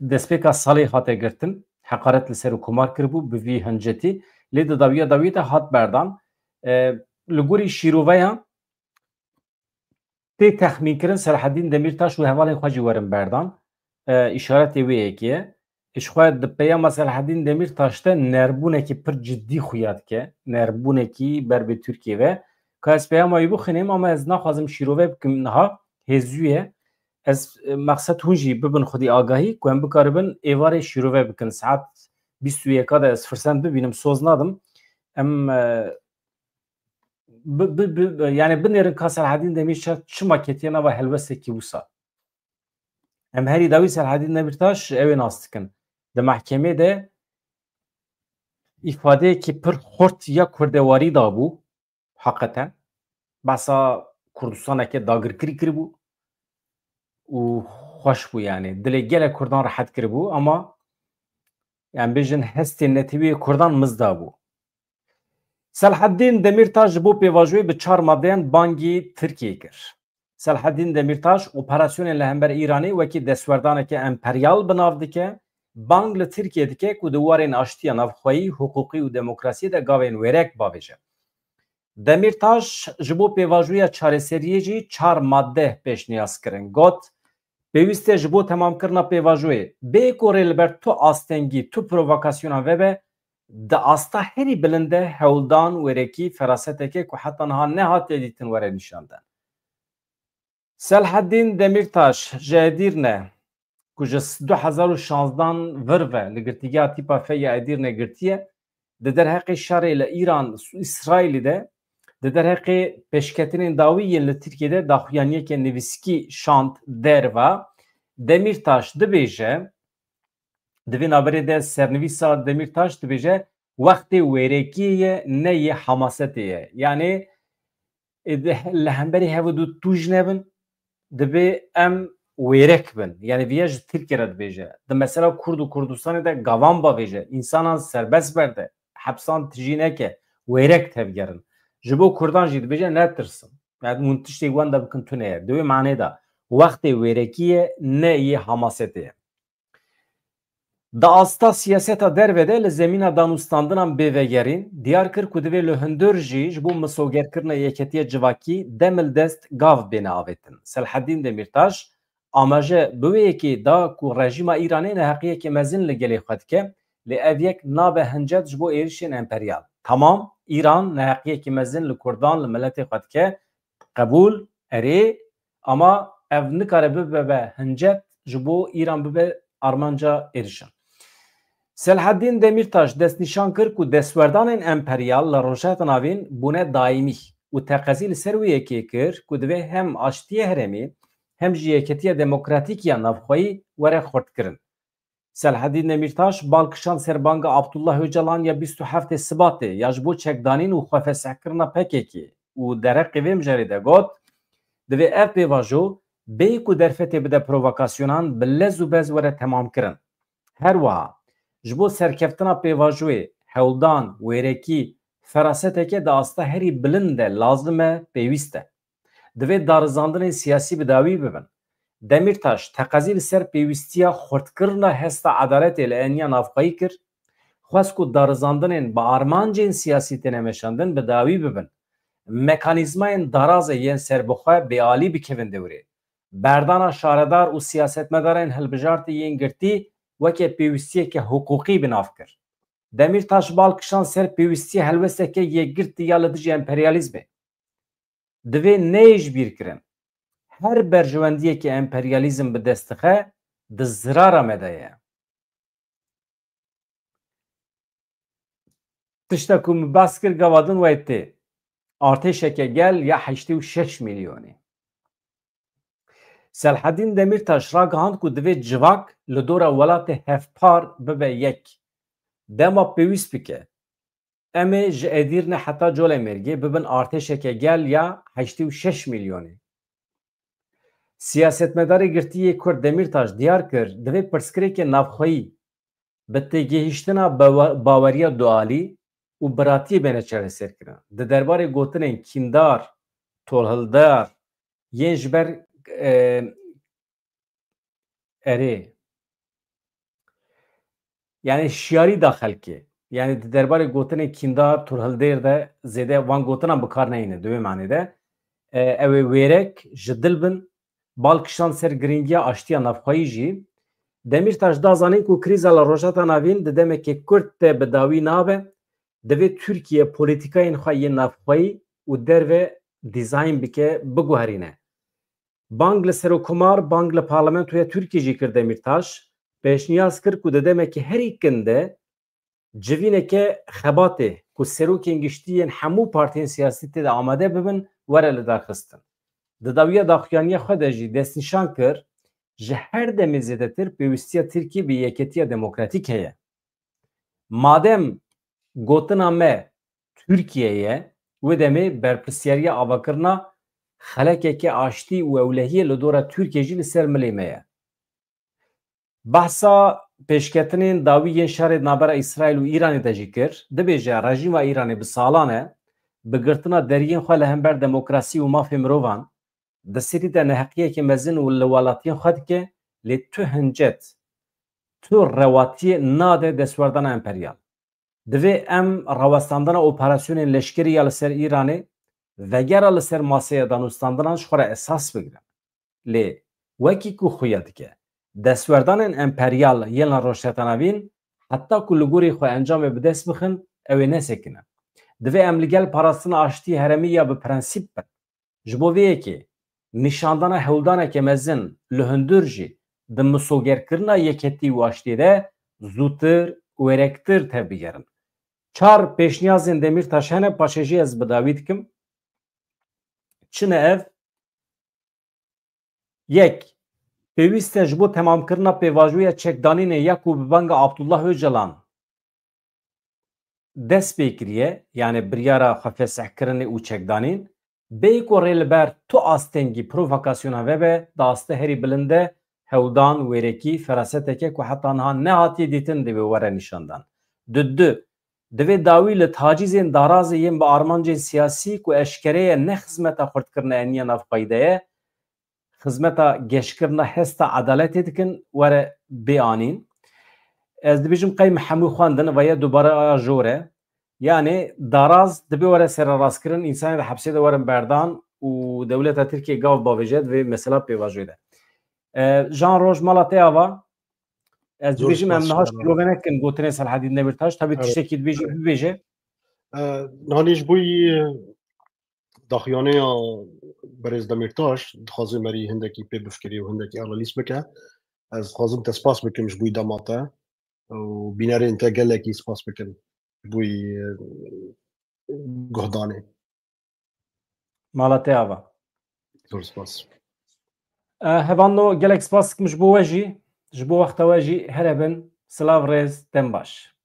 destpêka salê hate girtin, heqaret li ser û komar kiribû bi vî hincetî, lê di dawiya dawiyê de hat berdan. E, li gorî şîroveyan tê texmînkirin Selhedîn Demîrtaş û hevalên xwe jî werin berdan. E, îşaretê wê yekê ye. Ji xwe di peyama Selhedîn Demîrtaş de nerbûnekî pir cidî xuya dike. Nerbûnekî ber bi Tirkiyê ve. Ka ez peyama wî bixwînim, ama ez naxwazim şîrove bikim niha. Hêzû ye. Ez, e, mexsed hûn jî bibin xwedî agahî ku em bikaribin êvarê şîrove bikin. Saet bîst û yeka de ez firsend bibînim, soz nadim. Em, e, bi, bi, bi, yani binêrin ka Selhedîn Demîrtaş çima ketiye nava helwestekî wisa. Em herî dawî Selhedîn Demîrtaş ew ê nas dikin. Di mehkemê de îfadeyekî pir xurt ya kurdewarî dabû. Heqeten behsa Kurdistaneke dagirkirî kiribû û xweş bû, yani dilê gelek Kurdan rehet kiribû, ama, yani bêjin hestê netewî yê Kurdan mizda bû. Selhedîn Demîrtaş ji bo pêvajoyê bi çar madeyan bangî Tirkiyê kir. Selhedîn Demîrtaş operasyonên li hember Îranê wekî destwerdaneke emperyal bi nav dike, bang li Tirkiyê dike ku di warên aştiya navxweyî, hiqûqî û demokrasiyê de gavên wêrek bavêje. Demîrtaş ji bo pêvajoya çareseriyê jî çar madde pêşniyaz kirin. Got, pêwîst e ji bo temamkirina pêvajoyê, bê ku rê li ber tu astengî, tu provokasyonan vebe, di asta herî bilind de hewldan, wêrekî, feraseteke ku heta niha nehatiye dîtin were nîşandin. Selhedîn Demîrtaş ji Edîrne, ku ji du hezar û şazdan vir ve li girtîgeha tîpa fê ya Edîrne girtiye, di derheqê şerê li Îran û Îsraîlî de, di derheqê pêşketinên dawî yên li Tirkiyê de daxuyaniyeke nivîskî şand derva. Demîrtaş dibêje, di vê navberê de sernivîsa Demîrtaş dibêje, wextê wêrekiyê ye, ne yê hemasetê ye. Yanî, e, di, li hemberî hev û du tûj nebin, divê em wêrek bin. Yanî viya ji Tirkiye re dibêje. Di mesela Kurd û Kurdistanê de gavan bavêje, însanan serbest berde, hepsan tijî neke, wêrek tevgerin. Ji bo Kurdan jî dibêje netirsin. Yani hûn tiştê wenda bikin tune ye. Di wê manê de wextê wêrekî ye, ne yê hemasetê ye. Di asta siyaseta derve de li zemîna danûstandinan bê vegerîn, diyar kir ku divê li hundir jî ji bo misogerkirina yeketiya civakî demildest gav bêne avêtin. Selhedîn Demîrtaş amaje bi wê yekê da ku rejîma Îranê neheqiyekî mezin li gelê xwe dike, lê ev yek nabe hincet ji bo êrişên emperyal. Tamam, Îran neheqiyekî mezin li Kurdan, li miletê xwe dike, qebûl, erê, ama ev nikare bibe be hincet ji bo Îran bibe armanca êrişan. Selhedîn Demîrtaş destnîşan kir ku destwerdanên emperyal li Rojheta Navîn bûne daîmî û teqezî li ser wê yekê kir ku divê hem aştiyê herêmî hem jî yeketiya demokratîk ya navxweyî were xurtkirin. Selhedîn Demîrtaş bal kişand ser banga Abdullah Ocalan ya bîst û heftê Sibatê ya ji bo çekdanîn û xwefesehkirina P K K û derheqê vê mijarê de got, divê ev pêvajo bê ku derfetê bide provokasyonan bi lez û bez were temamkirin. Her wiha ji bo serkeftina pêvajoyê hewldan, wêrekî, feraseteke di asta herî bilind de lazim e, pêwîst e. Divê darizandinên siyasî bi dawî bibin. Demîrtaş teqezî li ser pêwîstiya xurtkirina hesta edaletê li eniya navxweyî kir. Xwest ku darizandinên bi armancên siyasî têne meşandin bi dawî bibin. Mekanîzmayên darazê yên serbixwe bêalî bikevin dewrê. Berdana şaredar û siyasetmedarên hilbijartî yên girtî weke pêwîstiyeke hiqûqî bi nav kir. Demîrtaş bal kişand ser pêwîstiya helwesteke yekgirtî ya li dijî emperyalîzmê. Divê neyê ji bîr kirin. Her berjewendiyekê emperyalîzm bi dest dixe, di zirara me de ye. Tişta ku min behs kir gava din wê tê. Artêşeke gel ya heştê û şeş milyonî. Selhedîn Demîrtaş ragihand ku divê civak li dora welatê hevpar bibe yek. Dema pêwîst bike, em ê ji Edîrne heta Colemêrgê bibin artêşeke gel ya heştê û şeş milyonî. Siyasetmedarê girtî yê Kurd Demîrtaş diyar kir, divê pirsgirêkê navxweyî bi têgihiştina bawe-, baweriya dualî û biratiyê bêne çareserkirin. Di derbarê gotinên kîndar, tolhildar, yên ji ber, e, erê, yani şiyarî da xelkê. Yani di derbarê gotinên kîndar, tolhildêr de zêde van gotinan bi kar neyne, di wê manê de. E, ew ê wêrek ji dil bin, bal kişand ser girîngiya aştiya navxweyî jî. Demîrtaş da zanîn ku krîza li Rojhilata Navîn di demekê kurt de bi dawî nabe, divê Tirkiye polîtîkayên xwe yên navxweyî û derve dîzayn bike, biguherîne. Bang li Serokkomar, bang li Parlamentoya Tirkiyê jî kir Demîrtaş, pêşniyaz kir ku di demekî herî kin de civîneke xebatê ku serokên giştî yên hemû partiyên siyasî tê de amade bibin, were lidarxistin. Di dawiya daxuyaniya xwe de jî destnîşan kir, ji her demê zêdetir pêwîstiya Tirkiyê bi yeketiya demokratîk heye. Madem gotina me Tirkiye ye, wê demê berpirsyariya avakirina xelekeke aştî û ewlehiyê li dora Tirkiyê jî li ser milê me ye. Behsa pêşketinên dawî yên şerê navbera Îsraîl û Îranê de jî kir, dibêje, rejîma Îranê bi salan e bi girtina deriyên xwe li hember demokrasî û mafê mirovan di Sirî de neheqiyekî mezin û li welatiyên xwe dike, lê tu hincet, tu rewatiyê nade destwerdana emperyal. Divê em rawestandina operasyonên leşkerî ya li ser Îranê, vegera li ser maseya danûstandinan ji xwe re esas bigirin. Lê wekî ku xuya dike, destwerdanên emperyal yên li Rojhilata Navîn heta ku li gorî xwe encamê bi dest bixin, ew ê nesekinin. Divê em li gel parastina aştiyê herêmî ya bi prensîp bin. Ji bo vê yekê nîşandana hewldaneke mezin li hundir jî di misogerkirina yeketî û aştiyê de zûtir û wêrektir tevbigerin. Çar pêşniyazên Demîrtaş hene, paşê jî ez bi dawî dikim. Çi ne ev? Yek, pêwîst e ji bo temamkirina pêvajoya çekdanînê ya ku bi banga Abdullah Ocalan dest pê kiriye, yani biryara xwefesihkirinê û çekdanîn, bêyî ku rê li ber tu astengî provokasyona vebe, di astê herî bilind de hewldan, wêrekî, feraseteke ku heta niha nehatiye dîtin divê were nîşandan. Di du, divê dawî li tacîzên darazê yên bi armancên siyasî ku eşkere ye ne xizmeta xurtkirina eniya navxweyî de ye, xizmeta geşkirina hesta edaletê dikin, were bê anîn. Ez dibêjim qey me hemû xwendin, veye dubare a jor e. Yani daraz dibe were sererastkirin, însanê di hepsê de werin berdan û dewleta Tirkiye gav bavêje di vê mesela pêvajoyê de. E, Jan Roj, mala te ava. Ez Zor dibêjim em spas, niha şirovê nekin gotinê Selhedîn Demîrtaş. Tabî Evet. tiştekî dibêjî, Evet. bibêje. E, Nanî ji bo yî daxuyanî ya berêz Demîrtaş, dixwaze me rî hindekî pê bifikirî û hindekî analîz bike. Ez dixwazim te spas bikim ji bo dema te û bînerên te gelekî spas bikim ji bo guhdanê. Mala te ava. Zor spas. E, Hevando, gelek spas dikim ji bo we jî, ji bo wexta we jî. Here bin, silav, rêz, dem baş.